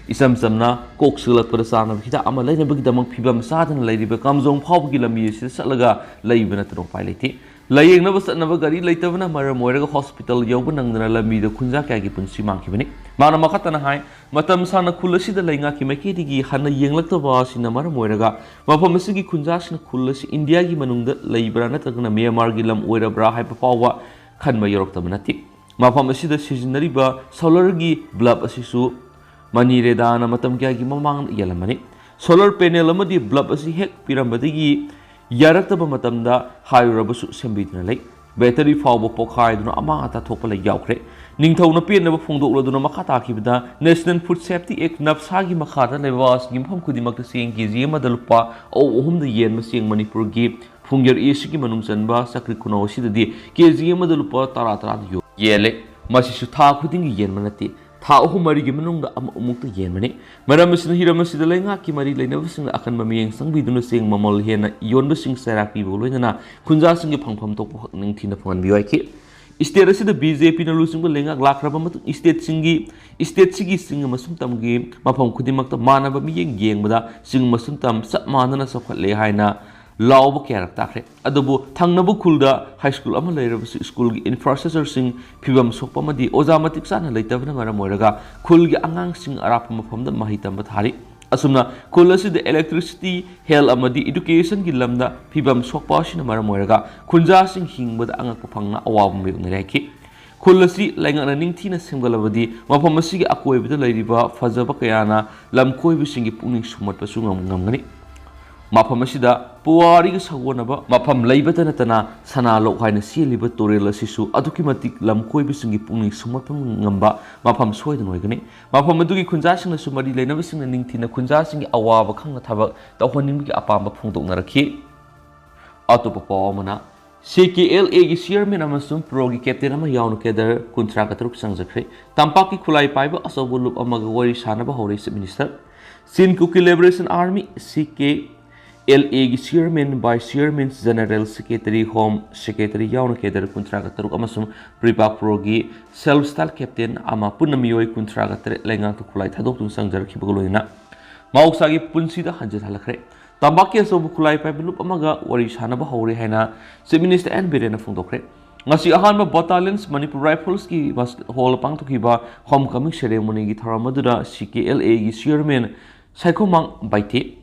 ꯏꯆꯝ ꯆꯝꯅ ꯀꯣꯛ ꯆꯤꯛꯂꯛꯄꯗ ꯆꯥꯅꯕ ꯍꯤꯗꯥꯛ ꯑꯃ ꯂꯩꯅꯕꯒꯤꯗꯃꯛ ꯐꯤꯕꯝ ꯆꯥꯗꯅ ꯂꯩꯔꯤꯕ ꯀꯥꯝꯖꯣꯡ ꯐꯥꯎꯕꯒꯤ ꯂꯝꯕꯤ ꯑꯁꯤꯗ ꯆꯠꯂꯒ ꯂꯩꯕ ꯅꯠꯇꯅ ꯎꯄꯥꯏ ꯂꯩꯇꯦ꯫ ꯂꯥꯌꯦꯡꯅꯕ ꯆꯠꯅꯕ ꯒꯥꯔꯤ ꯂꯩꯇꯕꯅ ꯃꯔꯝ ꯑꯣꯏꯔꯒ ꯍꯣꯁꯄꯤꯇꯥꯜ ꯌꯧꯕ ꯅꯪꯗꯅ ꯂꯝꯕꯤꯗ ꯈꯨꯟꯖꯥ ꯀꯌꯥꯒꯤ ꯄꯨꯟꯁꯤ ꯃꯥꯡꯈꯤꯕꯅꯤ꯫ ꯃꯥꯅ ꯃꯈꯥ ꯇꯥꯅ ꯍꯥꯏ, ꯃꯇꯝ ꯁꯥꯡꯅ ꯈꯨꯜ ꯑꯁꯤꯗ ꯂꯩꯉꯥꯛꯀꯤ ꯃꯥꯏꯀꯩꯗꯒꯤ ꯍꯟꯅ ꯌꯦꯡꯂꯛꯇꯕ ꯑꯁꯤꯅ ꯃꯔꯝ ꯑꯣꯏꯔꯒ ꯃꯐꯝ ꯑꯁꯤꯒꯤ ꯈꯨꯟꯖꯥꯁꯤꯡꯅ ꯈꯨꯜ ꯑꯁꯤ ꯏꯟꯗꯤꯌꯥꯒꯤ ꯃꯅꯨꯡꯗ ꯂꯩꯕ꯭ꯔꯥ ꯅꯠꯇ꯭ꯔꯒꯅ ꯃ꯭ꯌꯥꯟꯃꯥꯔꯒꯤ ꯂꯝ ꯑꯣꯏꯔꯕ꯭ꯔꯥ ꯍꯥꯏꯕ ꯐꯥꯎꯕ ꯈꯟꯕ ꯌꯧꯔꯛꯇꯕ ꯅꯠꯇꯦ꯫ ꯃꯐꯝ ꯑꯁꯤꯗ ꯁꯤꯖꯤꯟꯅꯔꯤꯕ ꯁꯣꯂꯔꯒꯤ ꯕ꯭ꯂꯕ ꯑꯁꯤꯁꯨ ꯃꯅꯤꯔꯦꯗꯥꯅ ꯃꯇꯝ ꯀꯌꯥꯒꯤ ꯃꯃꯥꯡꯗ ꯌꯦꯜꯂꯝꯕꯅꯤ꯫ ꯁꯣꯂꯔ ꯄꯦꯅꯦꯜ ꯑꯃꯗꯤ ꯕ꯭ꯂꯕ ꯑꯁꯤ ꯍꯦꯛ ꯄꯤꯔꯝꯕꯗꯒꯤ ꯌꯥꯔꯛꯇꯕ ꯃꯇꯝꯗ ꯍꯥꯏꯔꯨꯔꯕꯁꯨ ꯁꯦꯝꯕꯤꯗꯨꯅ ꯂꯩ꯫ ꯕꯦꯇꯔꯤ ꯐꯥꯎꯕ ꯄꯣꯈꯥꯏꯗꯨꯅ ꯑꯃꯥꯡ ꯑꯇꯥ ꯊꯣꯛꯄ ꯂꯩ ꯌꯥꯎꯈ꯭ꯔꯦ꯫ ꯅꯤꯡꯊꯧꯅ ꯄꯦꯟꯅꯕ ꯐꯣꯡꯗꯣꯛꯂꯗꯨꯅ ꯃꯈꯥ ꯇꯥꯈꯤꯕꯗ, National Food Safety Act, ꯅꯞꯁꯥꯒꯤ ꯃꯈꯥꯗ ꯂꯩꯕ ꯌꯨꯝꯐꯝ ꯈꯨꯗꯤꯡꯃꯛꯇ ꯆꯦꯡ ꯀꯦ ꯖꯤ ꯑꯃꯗ ꯂꯨꯄꯥ ꯑꯍꯨꯝꯗ ꯌꯦꯟꯕ ꯆꯦꯡ ꯃꯅꯤꯄꯨꯔꯒꯤ ꯐꯨꯡꯌꯔ ꯑꯦꯁꯤꯒꯤ ꯃꯅꯨꯡ ꯆꯟꯕ ꯆꯀ꯭ꯔꯤ ꯈꯨꯅꯧ ꯑꯁꯤꯗꯗꯤ ꯀꯦ ꯖꯤ ꯑꯃꯗ ꯂꯨꯄꯥ ꯇꯔꯥ ꯇꯔꯥꯗ ꯌꯣ-, ꯌꯦꯜꯂꯦ꯫ ꯃꯁꯤꯁꯨ ꯊꯥ ꯈꯨꯗꯤꯡꯒꯤ ꯌꯦꯟꯕ ꯅꯠꯇꯦ, ꯊꯥ ꯑꯍꯨꯝ ꯃꯔꯤꯒꯤ ꯃꯅꯨꯡꯗ ꯑꯃꯨꯛ ꯑꯃꯨꯛꯇ ꯌꯦꯟꯕꯅꯤ꯫ ꯃꯔꯝ ꯑꯁꯤꯅ ꯍꯤꯔꯝ ꯑꯁꯤꯗ ꯂꯩꯉꯥꯛꯀꯤ ꯃꯔꯤ ꯂꯩꯅꯕꯁꯤꯡꯅ ꯑꯈꯟꯕ ꯃꯤꯠꯌꯦꯡ ꯆꯪꯕꯤꯗꯨꯅ ꯆꯦꯡ ꯃꯃꯜ ꯍꯦꯟꯅ ꯌꯣꯟꯕꯁꯤꯡ ꯆꯩꯔꯥꯛ ꯄꯤꯕꯒ ꯂꯣꯏꯅꯅ ꯈꯨꯟꯖꯥꯁꯤꯡꯒꯤ ꯐꯪꯐꯝ ꯊꯣꯛꯄ ꯍꯛ ꯅꯤꯡꯊꯤꯅ ꯐꯪꯍꯟꯕꯤꯌꯨ ꯍꯥꯏꯈꯤ꯫ ꯁ꯭ꯇꯦꯠ ꯑꯁꯤꯗ ꯕꯤ ꯖꯦ ꯄꯤꯅ ꯂꯨꯆꯤꯡꯕ ꯂꯩꯉꯥꯛ ꯂꯥꯛꯈ꯭ꯔꯕ ꯃꯇꯨꯡ ꯁ꯭ꯇꯦꯠꯁꯤꯡꯒꯤ, ꯁ꯭ꯇꯦꯠꯁꯤꯒꯤ ꯆꯤꯡ ꯑꯃꯁꯨꯡ ꯇꯝꯒꯤ ꯃꯐꯝ ꯈꯨꯗꯤꯡꯃꯛꯇ ꯃꯥꯟꯅꯕ ꯃꯤꯠꯌꯦꯡ ꯌꯦꯡꯕꯗ ꯆꯤꯡ ꯑꯃꯁꯨꯡ ꯇꯝ ꯆꯞ ꯃꯥꯟꯅꯅ ꯆꯥꯎꯈꯠꯂꯦ ꯍꯥꯏꯅ ꯂꯥꯎꯕ ꯀꯌꯥꯔꯛ ꯇꯥꯈ꯭ꯔꯦ꯫ ꯑꯗꯨꯕꯨ ꯊꯪꯅꯕ ꯈꯨꯜꯗ ꯍꯥꯏ ꯁ꯭ꯀꯨꯜ ꯑꯃ ꯂꯩꯔꯕꯁꯨ ꯁ꯭ꯀꯨꯜꯒꯤ ꯏꯟꯐ꯭ꯔꯥꯁ꯭ꯇ꯭ꯔꯛꯆꯔꯁꯤꯡ ꯐꯤꯕꯝ ꯁꯣꯛꯄ ꯑꯃꯗꯤ ꯑꯣꯖꯥ ꯃꯇꯤꯛ ꯆꯥꯅ ꯂꯩꯇꯕꯅ ꯃꯔꯝ ꯑꯣꯏꯔꯒ ꯈꯨꯜꯒꯤ ꯑꯉꯥꯡꯁꯤꯡ ꯑꯔꯥꯞꯄ ꯃꯐꯝꯗ ꯃꯍꯩ ꯇꯝꯕ ꯊꯥꯔꯤ꯫ ꯑꯁꯨꯝꯅ ꯈꯨꯜ ꯑꯁꯤꯗ ꯏꯂꯦꯛꯇ꯭ꯔꯤꯁꯤꯇꯤ, ꯍꯦꯜꯊ ꯑꯃꯗꯤ ꯏꯗꯨꯀꯦꯁꯟꯒꯤ ꯂꯝꯗ ꯐꯤꯕꯝ ꯁꯣꯛꯄ ꯑꯁꯤꯅ ꯃꯔꯝ ꯑꯣꯏꯔꯒ ꯈꯨꯟꯖꯥꯁꯤꯡ ꯍꯤꯡꯕꯗ ꯑꯉꯛꯄ ꯐꯪꯅ ꯑꯋꯥꯕ ꯃꯥꯌꯣꯛꯅꯔꯤ ꯍꯥꯏꯈꯤ꯫ ꯈꯨꯜ ꯑꯁꯤ ꯂꯩꯉꯥꯛꯅ ꯅꯤꯡꯊꯤꯅ ꯁꯦꯝꯒꯠꯂꯕꯗꯤ ꯃꯐꯝ ꯑꯁꯤꯒꯤ ꯑꯀꯣꯏꯕꯗ ꯂꯩꯔꯤꯕ ꯐꯖꯕ ꯀꯌꯥꯅ ꯂꯝꯀꯣꯏꯕꯁꯤꯡꯒꯤ ꯄꯨꯛꯅꯤꯡ ꯁꯨꯝꯍꯠꯄꯁꯨ ꯉꯝ-, ꯉꯝꯒꯅꯤ꯫ ꯃꯐꯝ ꯑꯁꯤꯗ ꯄꯨꯋꯥꯔꯤꯒ ꯁꯥꯒꯣꯟꯅꯕ ꯃꯐꯝ ꯂꯩꯕꯇ ꯅꯠꯇꯅ ꯁꯅꯥ ꯂꯣꯛ ꯍꯥꯏꯅ ꯆꯦꯜꯂꯤꯕ ꯇꯨꯔꯦꯜ ꯑꯁꯤꯁꯨ ꯑꯗꯨꯛꯀꯤ ꯃꯇꯤꯛ ꯂꯝꯀꯣꯏꯕꯁꯤꯡꯒꯤ ꯄꯨꯛꯅꯤꯡ ꯁꯨꯝꯍꯠꯄ ꯉꯝꯕ ꯃꯐꯝ ꯁꯣꯏꯗꯅ ꯑꯣꯏꯒꯅꯤ꯫ ꯃꯐꯝ ꯑꯗꯨꯒꯤ ꯈꯨꯟꯖꯥꯁꯤꯡꯅꯁꯨ ꯃꯔꯤ ꯂꯩꯅꯕꯁꯤꯡꯅ ꯅꯤꯡꯊꯤꯅ ꯈꯨꯟꯖꯥꯁꯤꯡꯒꯤ ꯑꯋꯥꯕ ꯈꯪꯅ ꯊꯕꯛ ꯇꯧꯍꯟꯅꯤꯡꯕꯒꯤ ꯑꯄꯥꯝꯕ ꯐꯣꯡꯗꯣꯛꯅꯔꯛꯈꯤ꯫ ꯑꯇꯣꯞꯄ ꯄꯥꯎ ꯑꯃꯅ, ꯁꯤ ꯀꯦ ꯑꯦꯜ ꯑꯦꯒꯤ ꯆꯤꯌꯔꯃꯦꯟ ꯑꯃꯁꯨꯡ ꯄ꯭ꯔꯣꯒꯤ ꯀꯦꯞꯇꯦꯟ ꯑꯃ ꯌꯥꯎꯅ ꯀꯦꯗꯔ ꯀꯨꯟꯊ꯭ꯔꯥꯒ ꯇꯔꯨꯛ ꯆꯪꯖꯈ꯭ꯔꯦ꯫ ꯇꯝꯄꯥꯛꯀꯤ ꯈꯨꯠꯂꯥꯏ ꯄꯥꯏꯕ ꯑꯆꯧꯕ ꯂꯨꯞ ꯑꯃꯒ ꯋꯥꯔꯤ ꯁꯥꯅꯕ ꯍꯧꯔꯦ ꯆꯤꯐ ꯃꯤꯅꯤꯁꯇꯔ꯫ ꯆꯤꯟ ꯀꯨꯀꯤ ꯂꯤꯕꯔꯦꯁꯟ ꯑꯥꯔꯃꯤ, ꯁꯤ ꯀꯦ ꯑꯦꯜ ꯑꯦꯒꯤ chairman, vice chairman, general secretary, home secretary ꯌꯥꯎꯅ ꯀꯦꯗꯔ ꯀꯨꯟꯊ꯭ꯔꯥꯒ ꯇꯔꯨꯛ ꯑꯃꯁꯨꯡ ꯄ꯭ꯔꯤꯄꯥꯛ ꯄ꯭ꯔꯣꯒꯤ ꯁꯦꯜꯐ ꯁ꯭ꯇꯥꯏꯜ ꯀꯦꯞꯇꯦꯟ ꯑꯃ, ꯄꯨꯟꯅ ꯃꯤꯑꯣꯏ ꯀꯨꯟꯊ꯭ꯔꯥꯒ ꯇꯔꯦꯠ ꯂꯩꯉꯥꯛꯇ ꯈꯨꯠꯂꯥꯏ ꯊꯥꯗꯣꯛꯇꯨꯅ ꯆꯪꯖꯔꯛꯈꯤꯕꯒ ꯂꯣꯏꯅꯅ ꯃꯍꯧꯁꯥꯒꯤ ꯄꯨꯟꯁꯤꯗ ꯍꯟꯖꯤꯟ ꯍꯜꯂꯛꯈ꯭ꯔꯦ꯫ ꯇꯝꯄꯥꯛꯀꯤ ꯑꯆꯧꯕ ꯈꯨꯠꯂꯥꯏ ꯄꯥꯏꯕ ꯂꯨꯞ ꯑꯃꯒ ꯋꯥꯔꯤ ꯁꯥꯅꯕ ꯍꯧꯔꯦ ꯍꯥꯏꯅ ꯆꯤꯐ ꯃꯤꯅꯤꯁꯇꯔ ꯑꯦꯟ ꯕꯤꯔꯦꯟꯅ ꯐꯣꯡꯗꯣꯛꯈ꯭ꯔꯦ꯫ ꯉꯁꯤ ꯑꯍꯥꯟꯕ ꯕꯠꯇꯥꯂꯤꯌꯟꯁ ꯃꯅꯤꯄꯨꯔ ꯔꯥꯏꯐꯜꯁꯀꯤ ꯍꯣꯜ ꯄꯥꯡꯊꯣꯛꯈꯤꯕ ꯍꯣꯝ ꯀꯃꯤꯡ ꯁꯦꯔꯦꯃꯣꯅꯤꯒꯤ ꯊꯧꯔꯝ ꯑꯗꯨꯗ ꯁꯤ ꯀꯦ ꯑꯦꯜ ꯑꯦꯒꯤ chairman Saikhomang Baite,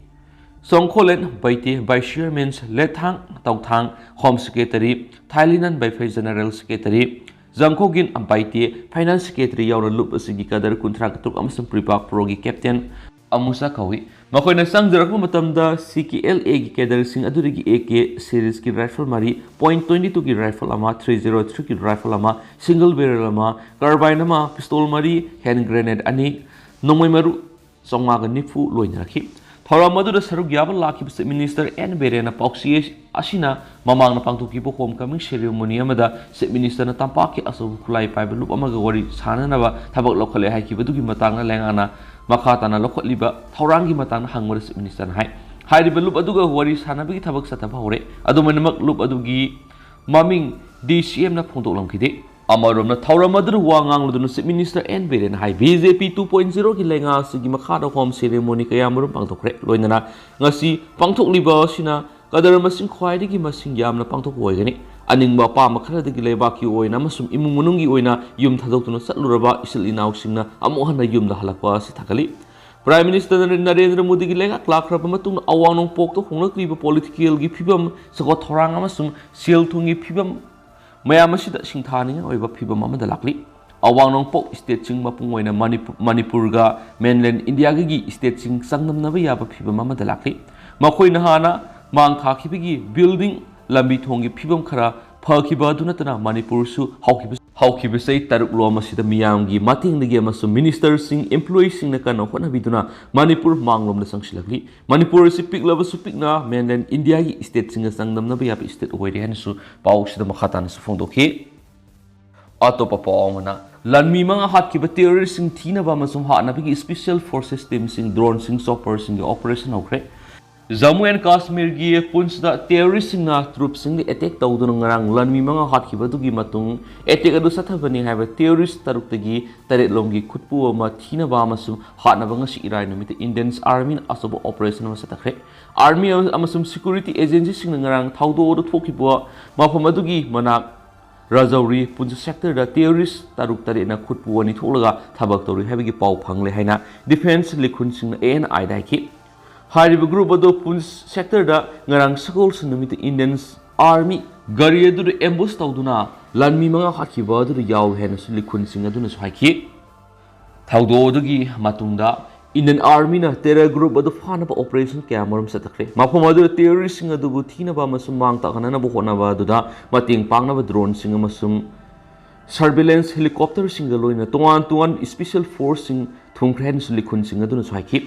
Chongkholen Baite, vice chairman Lethang Touthang, home secretary Thailinun Vaiphei, general secretary Jangkhogin Baite, finance secretary ꯌꯥꯎꯅ ꯂꯨꯞ ꯑꯁꯤꯒꯤ ꯀꯦꯗꯔ ꯀꯨꯟꯊ꯭ꯔꯥꯒ ꯇꯔꯨꯛ ꯑꯃꯁꯨꯡ ꯄ꯭ꯔꯤꯄꯥꯛ ꯄ꯭ꯔꯣꯒꯤ ꯀꯦꯞꯇꯦꯟ ꯑꯃꯨꯁꯥ ꯀꯧꯏ꯫ ꯃꯈꯣꯏꯅ ꯆꯪꯖꯔꯛꯄ ꯃꯇꯝꯗ ꯁꯤ ꯀꯦ ꯑꯦꯜ ꯑꯦꯒꯤ ꯀꯦꯗꯔꯁꯤꯡ ꯑꯗꯨꯗꯒꯤ ꯑꯦ ꯀꯦ ꯁꯤꯔꯤꯖꯀꯤ ꯔꯥꯏꯐꯜ ꯃꯔꯤ, ꯄꯣꯏꯟ ꯇ꯭ꯋꯦꯟꯇꯤ ꯇꯨꯒꯤ ꯔꯥꯏꯐꯜ ꯑꯃ, ꯊ꯭ꯔꯤ ꯖꯤꯔꯣ ꯊ꯭ꯔꯤꯒꯤ ꯔꯥꯏꯐꯜ ꯑꯃ, ꯁꯤꯡꯒꯜ ꯕꯦꯔꯦꯜ ꯑꯃ, ꯀꯥꯔꯕꯥꯏꯟ ꯑꯃ, ꯄꯤꯁꯇꯣꯜ ꯃꯔꯤ, ꯍꯦꯟ ꯒ꯭ꯔꯦꯅꯦꯗ ꯑꯅꯤ, ꯅꯣꯡꯃꯩ ꯃꯔꯨ ꯆꯥꯝꯃꯉꯥꯒ ꯅꯤꯐꯨ ꯂꯣꯏꯅꯔꯛꯈꯤ꯫ ꯊꯧꯔꯝ ꯑꯗꯨꯗ ꯁꯔꯨꯛ ꯌꯥꯕ ꯂꯥꯛꯈꯤꯕ Chief Minister ꯑꯦꯟ ꯕꯤꯔꯦꯟꯅ ꯄꯥꯎꯆꯦ ꯑꯁꯤꯅ ꯃꯃꯥꯡꯗ ꯄꯥꯡꯊꯣꯛꯈꯤꯕ homecoming ceremony ꯑꯃꯗ Chief Ministerꯅ ꯇꯝꯄꯥꯛꯀꯤ ꯑꯆꯧꯕ ꯈꯨꯠꯂꯥꯏ ꯄꯥꯏꯕ ꯂꯨꯞ ꯑꯃꯒ ꯋꯥꯔꯤ ꯁꯥꯟꯅꯅꯕ ꯊꯕꯛ ꯂꯧꯈꯠꯂꯦ ꯍꯥꯏꯈꯤꯕꯗꯨꯒꯤ ꯃꯇꯥꯡꯗ ꯂꯩꯉꯥꯛꯅ ꯃꯈꯥ ꯇꯥꯅ ꯂꯧꯈꯠꯂꯤꯕ ꯊꯧꯔꯥꯡꯒꯤ ꯃꯇꯥꯡꯗ ꯍꯪꯕꯗ Chief Ministerꯅ ꯍꯥꯏ, ꯍꯥꯏꯔꯤꯕ ꯂꯨꯞ ꯑꯗꯨꯒ ꯋꯥꯔꯤ ꯁꯥꯟꯅꯕꯒꯤ ꯊꯕꯛ ꯆꯠꯊꯕ ꯍꯧꯔꯦ꯫ ꯑꯗꯨꯃꯥꯏꯅꯃꯛ ꯂꯨꯞ ꯑꯗꯨꯒꯤ ꯃꯃꯤꯡ ꯗꯤ ꯁꯤ ꯑꯦꯝꯅ ꯐꯣꯡꯗꯣꯛꯂꯝꯈꯤꯗꯦ꯫ ꯑꯃꯔꯣꯝꯗ ꯊꯧꯔꯝ ꯑꯗꯨꯗ ꯋꯥ ꯉꯥꯡꯂꯗꯨꯅ Chief Minister ꯑꯦꯟ ꯕꯤꯔꯦꯟꯅ ꯍꯥꯏ, B J P two point zero ꯒꯤ ꯂꯩꯉꯥꯛ ꯑꯁꯤꯒꯤ ꯃꯈꯥꯗ home ceremony ꯀꯌꯥꯃꯔꯨꯝ ꯄꯥꯡꯊꯣꯛꯈ꯭ꯔꯦ꯫ ꯂꯣꯏꯅꯅ ꯉꯁꯤ ꯄꯥꯡꯊꯣꯛꯂꯤꯕ ꯑꯁꯤꯅ ꯀꯗꯔ ꯃꯁꯤꯡ ꯈ꯭ꯋꯥꯏꯗꯒꯤ ꯃꯁꯤꯡ ꯌꯥꯝꯅ ꯄꯥꯡꯊꯣꯛꯄ ꯑꯣꯏꯒꯅꯤ꯫ ꯑꯅꯤꯡꯕ ꯑꯄꯥꯝꯕ ꯈꯔꯗꯒꯤ ꯂꯩꯕꯥꯛꯀꯤ ꯑꯣꯏꯅ ꯑꯃꯁꯨꯡ ꯏꯃꯨꯡ ꯃꯅꯨꯡꯒꯤ ꯑꯣꯏꯅ ꯌꯨꯝ ꯊꯥꯗꯣꯛꯇꯨꯅ ꯆꯠꯂꯨꯔꯕ ꯏꯆꯤꯜ ꯏꯅꯥꯎꯁꯤꯡꯅ ꯑꯃꯨꯛ ꯍꯟꯅ ꯌꯨꯝꯗ ꯍꯜꯂꯛꯄ ꯑꯁꯤ ꯊꯥꯒꯠꯂꯤ꯫ Prime Minister ꯅꯔꯦꯟꯗ꯭ꯔ ꯃꯣꯗꯤꯒꯤ ꯂꯩꯉꯥꯛ ꯂꯥꯛꯈ꯭ꯔꯕ ꯃꯇꯨꯡꯗ ꯑꯋꯥꯡ ꯅꯣꯡꯄꯣꯛꯇ ꯍꯣꯡꯂꯛꯂꯤꯕ political ꯒꯤ ꯐꯤꯕꯝ, ꯆꯥꯎꯈꯠ ꯊꯧꯔꯥꯡ ꯑꯃꯁꯨꯡ ꯁꯦꯜ ꯊꯨꯝꯒꯤ ꯐꯤꯕꯝ ꯃꯌꯥꯝ ꯑꯁꯤꯗ ꯁꯤꯡꯊꯥꯅꯤꯡꯉꯥꯏ ꯑꯣꯏꯕ ꯐꯤꯕꯝ ꯑꯃꯗ ꯂꯥꯛꯂꯤ꯫ ꯑꯋꯥꯡ ꯅꯣꯡꯄꯣꯛ stateꯁꯤꯡ, ꯃꯄꯨꯡ ꯑꯣꯏꯅ ꯃꯅꯤꯄꯨ-, ꯃꯅꯤꯄꯨꯔꯒ mainland Indiaꯒꯤ stateꯁꯤꯡ ꯆꯥꯡꯗꯝꯅꯕ ꯌꯥꯕ ꯐꯤꯕꯝ ꯑꯃꯗ ꯂꯥꯛꯂꯤ꯫ ꯃꯈꯣꯏꯅ ꯍꯥꯟꯅ ꯃꯥꯡ ꯊꯥꯈꯤꯕꯒꯤ building, ꯂꯝꯕꯤ ꯊꯣꯡꯒꯤ ꯐꯤꯕꯝ ꯈꯔ ꯐꯈꯤꯕ ꯑꯗꯨ ꯅꯠꯇꯅ ꯃꯅꯤꯄꯨꯔꯁꯨ ꯍꯧꯈꯤꯕ, ꯍꯧꯈꯤꯕ ꯆꯍꯤ ꯇꯔꯨꯛꯂꯣꯝ ꯑꯁꯤꯗ ꯃꯤꯌꯥꯝꯒꯤ ꯃꯇꯦꯡꯗꯒꯤ ꯑꯃꯁꯨꯡ ministerꯁꯤꯡ, employeeꯁꯤꯡꯅ ꯀꯟꯅ ꯍꯣꯠꯅꯕꯤꯗꯨꯅ ꯃꯅꯤꯄꯨꯔ ꯃꯥꯡꯂꯣꯝꯗ ꯆꯪꯁꯤꯜꯂꯛꯂꯤ꯫ ꯃꯅꯤꯄꯨꯔ ꯑꯁꯤ ꯄꯤꯛꯂꯕꯁꯨ ꯄꯤꯛꯅ mainland Indiaꯒꯤ stateꯁꯤꯡꯒ ꯆꯥꯡꯗꯝꯅꯕ ꯌꯥꯕ state ꯑꯣꯏꯔꯦ ꯍꯥꯏꯅꯁꯨ ꯄꯥꯎꯁꯤꯗ ꯃꯈꯥ ꯇꯥꯅꯁꯨ ꯐꯣꯡꯗꯣꯛꯈꯤ꯫ ꯑꯇꯣꯞꯄ ꯄꯥꯎ ꯑꯃꯅ, ꯂꯥꯟꯃꯤ ꯃꯉꯥ ꯍꯥꯠꯈꯤꯕ terroristꯁꯤꯡ ꯊꯤꯅꯕ ꯑꯃꯁꯨꯡ ꯍꯥꯠꯅꯕꯒꯤ special forces teamꯁꯤꯡ, droneꯁꯤꯡ, chopperꯁꯤꯡꯒꯤ operation ꯍꯧꯈ꯭ꯔꯦ꯫ ꯖꯝꯃꯨ ꯑꯦꯟ ꯀꯥꯁꯃꯤꯔꯒꯤ ꯄꯨꯟꯁꯇ terroristꯁꯤꯡꯅ troopꯁꯤꯡꯗ attack ꯇꯧꯗꯨꯅ ꯉꯔꯥꯡ ꯂꯥꯟꯃꯤ ꯃꯉꯥ ꯍꯥꯠꯈꯤꯕꯗꯨꯒꯤ ꯃꯇꯨꯡ attack ꯑꯗꯨ ꯆꯠꯊꯕꯅꯤ ꯍꯥꯏꯕ terrorist ꯇꯔꯨꯛꯇꯒꯤ ꯇꯔꯦꯠꯂꯣꯝꯒꯤ ꯈꯨꯠꯄꯨ ꯑꯃ ꯊꯤꯅꯕ ꯑꯃꯁꯨꯡ ꯍꯥꯠꯅꯕ ꯉꯁꯤ ꯏꯔꯥꯏ ꯅꯨꯃꯤꯠꯇ Indian Armyꯅ ꯑꯆꯧꯕ operation ꯑꯃ ꯆꯠꯊꯈ꯭ꯔꯦ꯫ Army ꯑꯃꯁꯨꯡ security agencyꯁꯤꯡꯅ ꯉꯔꯥꯡ ꯊꯧꯗꯣꯛ ꯑꯗꯨ ꯊꯣꯛꯈꯤꯕ ꯃꯐꯝ ꯑꯗꯨꯒꯤ ꯃꯅꯥꯛ ꯔꯥꯖꯧꯔꯤ ꯄꯨꯟꯁ sectorꯗ terrorist ꯇꯔꯨꯛ ꯇꯔꯦꯠꯅ ꯈꯨꯠꯄꯨ ꯑꯅꯤ ꯊꯣꯛꯂꯒ ꯊꯕꯛ ꯇꯧꯔꯤ ꯍꯥꯏꯕꯒꯤ ꯄꯥꯎ ꯐꯪꯂꯦ ꯍꯥꯏꯅ defence ꯂꯤꯈꯨꯟꯁꯤꯡꯅ ANIꯗ ꯍꯥꯏꯈꯤ꯫ ꯍꯥꯏꯔꯤꯕ group ꯑꯗꯨ ꯄꯨꯟꯁ sectorꯗ ꯉꯔꯥꯡ ꯁꯒꯣꯜꯁꯦꯟ ꯅꯨꯃꯤꯠꯇ Indian Army ꯒꯥꯔꯤ ꯑꯗꯨꯗ ambush ꯇꯧꯗꯨꯅ ꯂꯥꯟꯃꯤ ꯃꯉꯥ ꯍꯥꯠꯈꯤꯕ ꯑꯗꯨꯗ ꯌꯥꯎꯏ ꯍꯥꯏꯅꯁꯨ ꯂꯤꯈꯨꯟꯁꯤꯡ ꯑꯗꯨꯅꯁꯨ ꯍꯥꯏꯈꯤ꯫ ꯊꯧꯗꯣꯛ ꯑꯗꯨꯒꯤ ꯃꯇꯨꯡꯗ Indian Armyꯅ terror group ꯑꯗꯨ ꯐꯥꯅꯕ operation ꯀꯌꯥꯃꯔꯨꯝ ꯆꯠꯊꯈ꯭ꯔꯦ꯫ ꯃꯐꯝ ꯑꯗꯨꯗ terroristꯁꯤꯡ ꯑꯗꯨꯕꯨ ꯊꯤꯅꯕ ꯑꯃꯁꯨꯡ ꯃꯥꯡ ꯇꯥꯛꯍꯟꯅꯕ ꯍꯣꯠꯅꯕ ꯑꯗꯨꯗ ꯃꯇꯦꯡ ꯄꯥꯡꯅꯕ droneꯁꯤꯡ ꯑꯃꯁꯨꯡ surveillance helicopterꯁꯤꯡꯒ ꯂꯣꯏꯅꯅ ꯇꯣꯉꯥꯟ ꯇꯣꯉꯥꯟꯕ special forceꯁꯤꯡ ꯊꯨꯡꯈ꯭ꯔꯦ ꯍꯥꯏꯅꯁꯨ ꯂꯤꯈꯨꯟꯁꯤꯡ ꯑꯗꯨꯅꯁꯨ ꯍꯥꯏꯈꯤ꯫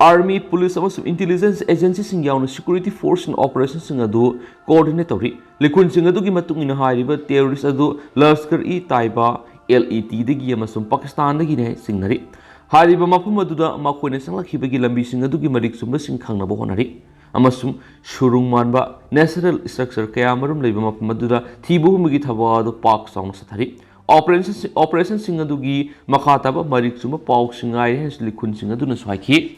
Army, police ꯑꯃꯁꯨꯡ intelligence agencyꯁꯤꯡ ꯌꯥꯎꯅ security forceꯁꯤꯡꯅ operationꯁꯤꯡ ꯑꯗꯨ coordinate ꯇꯧꯔꯤ꯫ ꯂꯤꯈꯨꯟꯁꯤꯡ ꯑꯗꯨꯒꯤ ꯃꯇꯨꯡ ꯏꯟꯅ ꯍꯥꯏꯔꯤꯕ terrorist ꯑꯗꯨ Lashkar-e-Taiba, L A T, ꯗꯒꯤ ꯑꯃꯁꯨꯡ ꯄꯥꯀꯤꯁꯇꯥꯟꯗꯒꯤꯅꯦ ꯆꯤꯡꯅꯔꯤ꯫ ꯍꯥꯏꯔꯤꯕ ꯃꯐꯝ ꯑꯗꯨꯗ ꯃꯈꯣꯏꯅ ꯆꯪꯂꯛꯈꯤꯕꯒꯤ ꯂꯝꯕꯤꯁꯤꯡ ꯑꯗꯨꯒꯤ ꯃꯔꯤꯛ ꯆꯨꯝꯕꯁꯤꯡ ꯈꯪꯅꯕ ꯍꯣꯠꯅꯔꯤ ꯑꯃꯁꯨꯡ ꯁꯨꯔꯨꯡ ꯃꯥꯟꯕ natural structure ꯀꯌꯥ ꯃꯔꯨꯝ ꯂꯩꯕ ꯃꯐꯝ ꯑꯗꯨꯗ ꯊꯤꯕ ꯍꯨꯝꯕꯒꯤ ꯊꯕꯛ ꯑꯗꯨ ꯄꯥꯛ ꯆꯥꯎꯅ ꯆꯠꯊꯔꯤ꯫ Operationꯁꯤꯡ, operationꯁꯤꯡ ꯑꯗꯨꯒꯤ ꯃꯈꯥ ꯇꯥꯕ ꯃꯔꯤꯛ ꯆꯨꯝꯕ ꯄꯥꯎꯁꯤꯡ ꯉꯥꯏꯔꯤ ꯍꯥꯏꯅꯁꯨ ꯂꯤꯈꯨꯟꯁꯤꯡ ꯑꯗꯨꯅꯁꯨ ꯍꯥꯏꯈꯤ꯫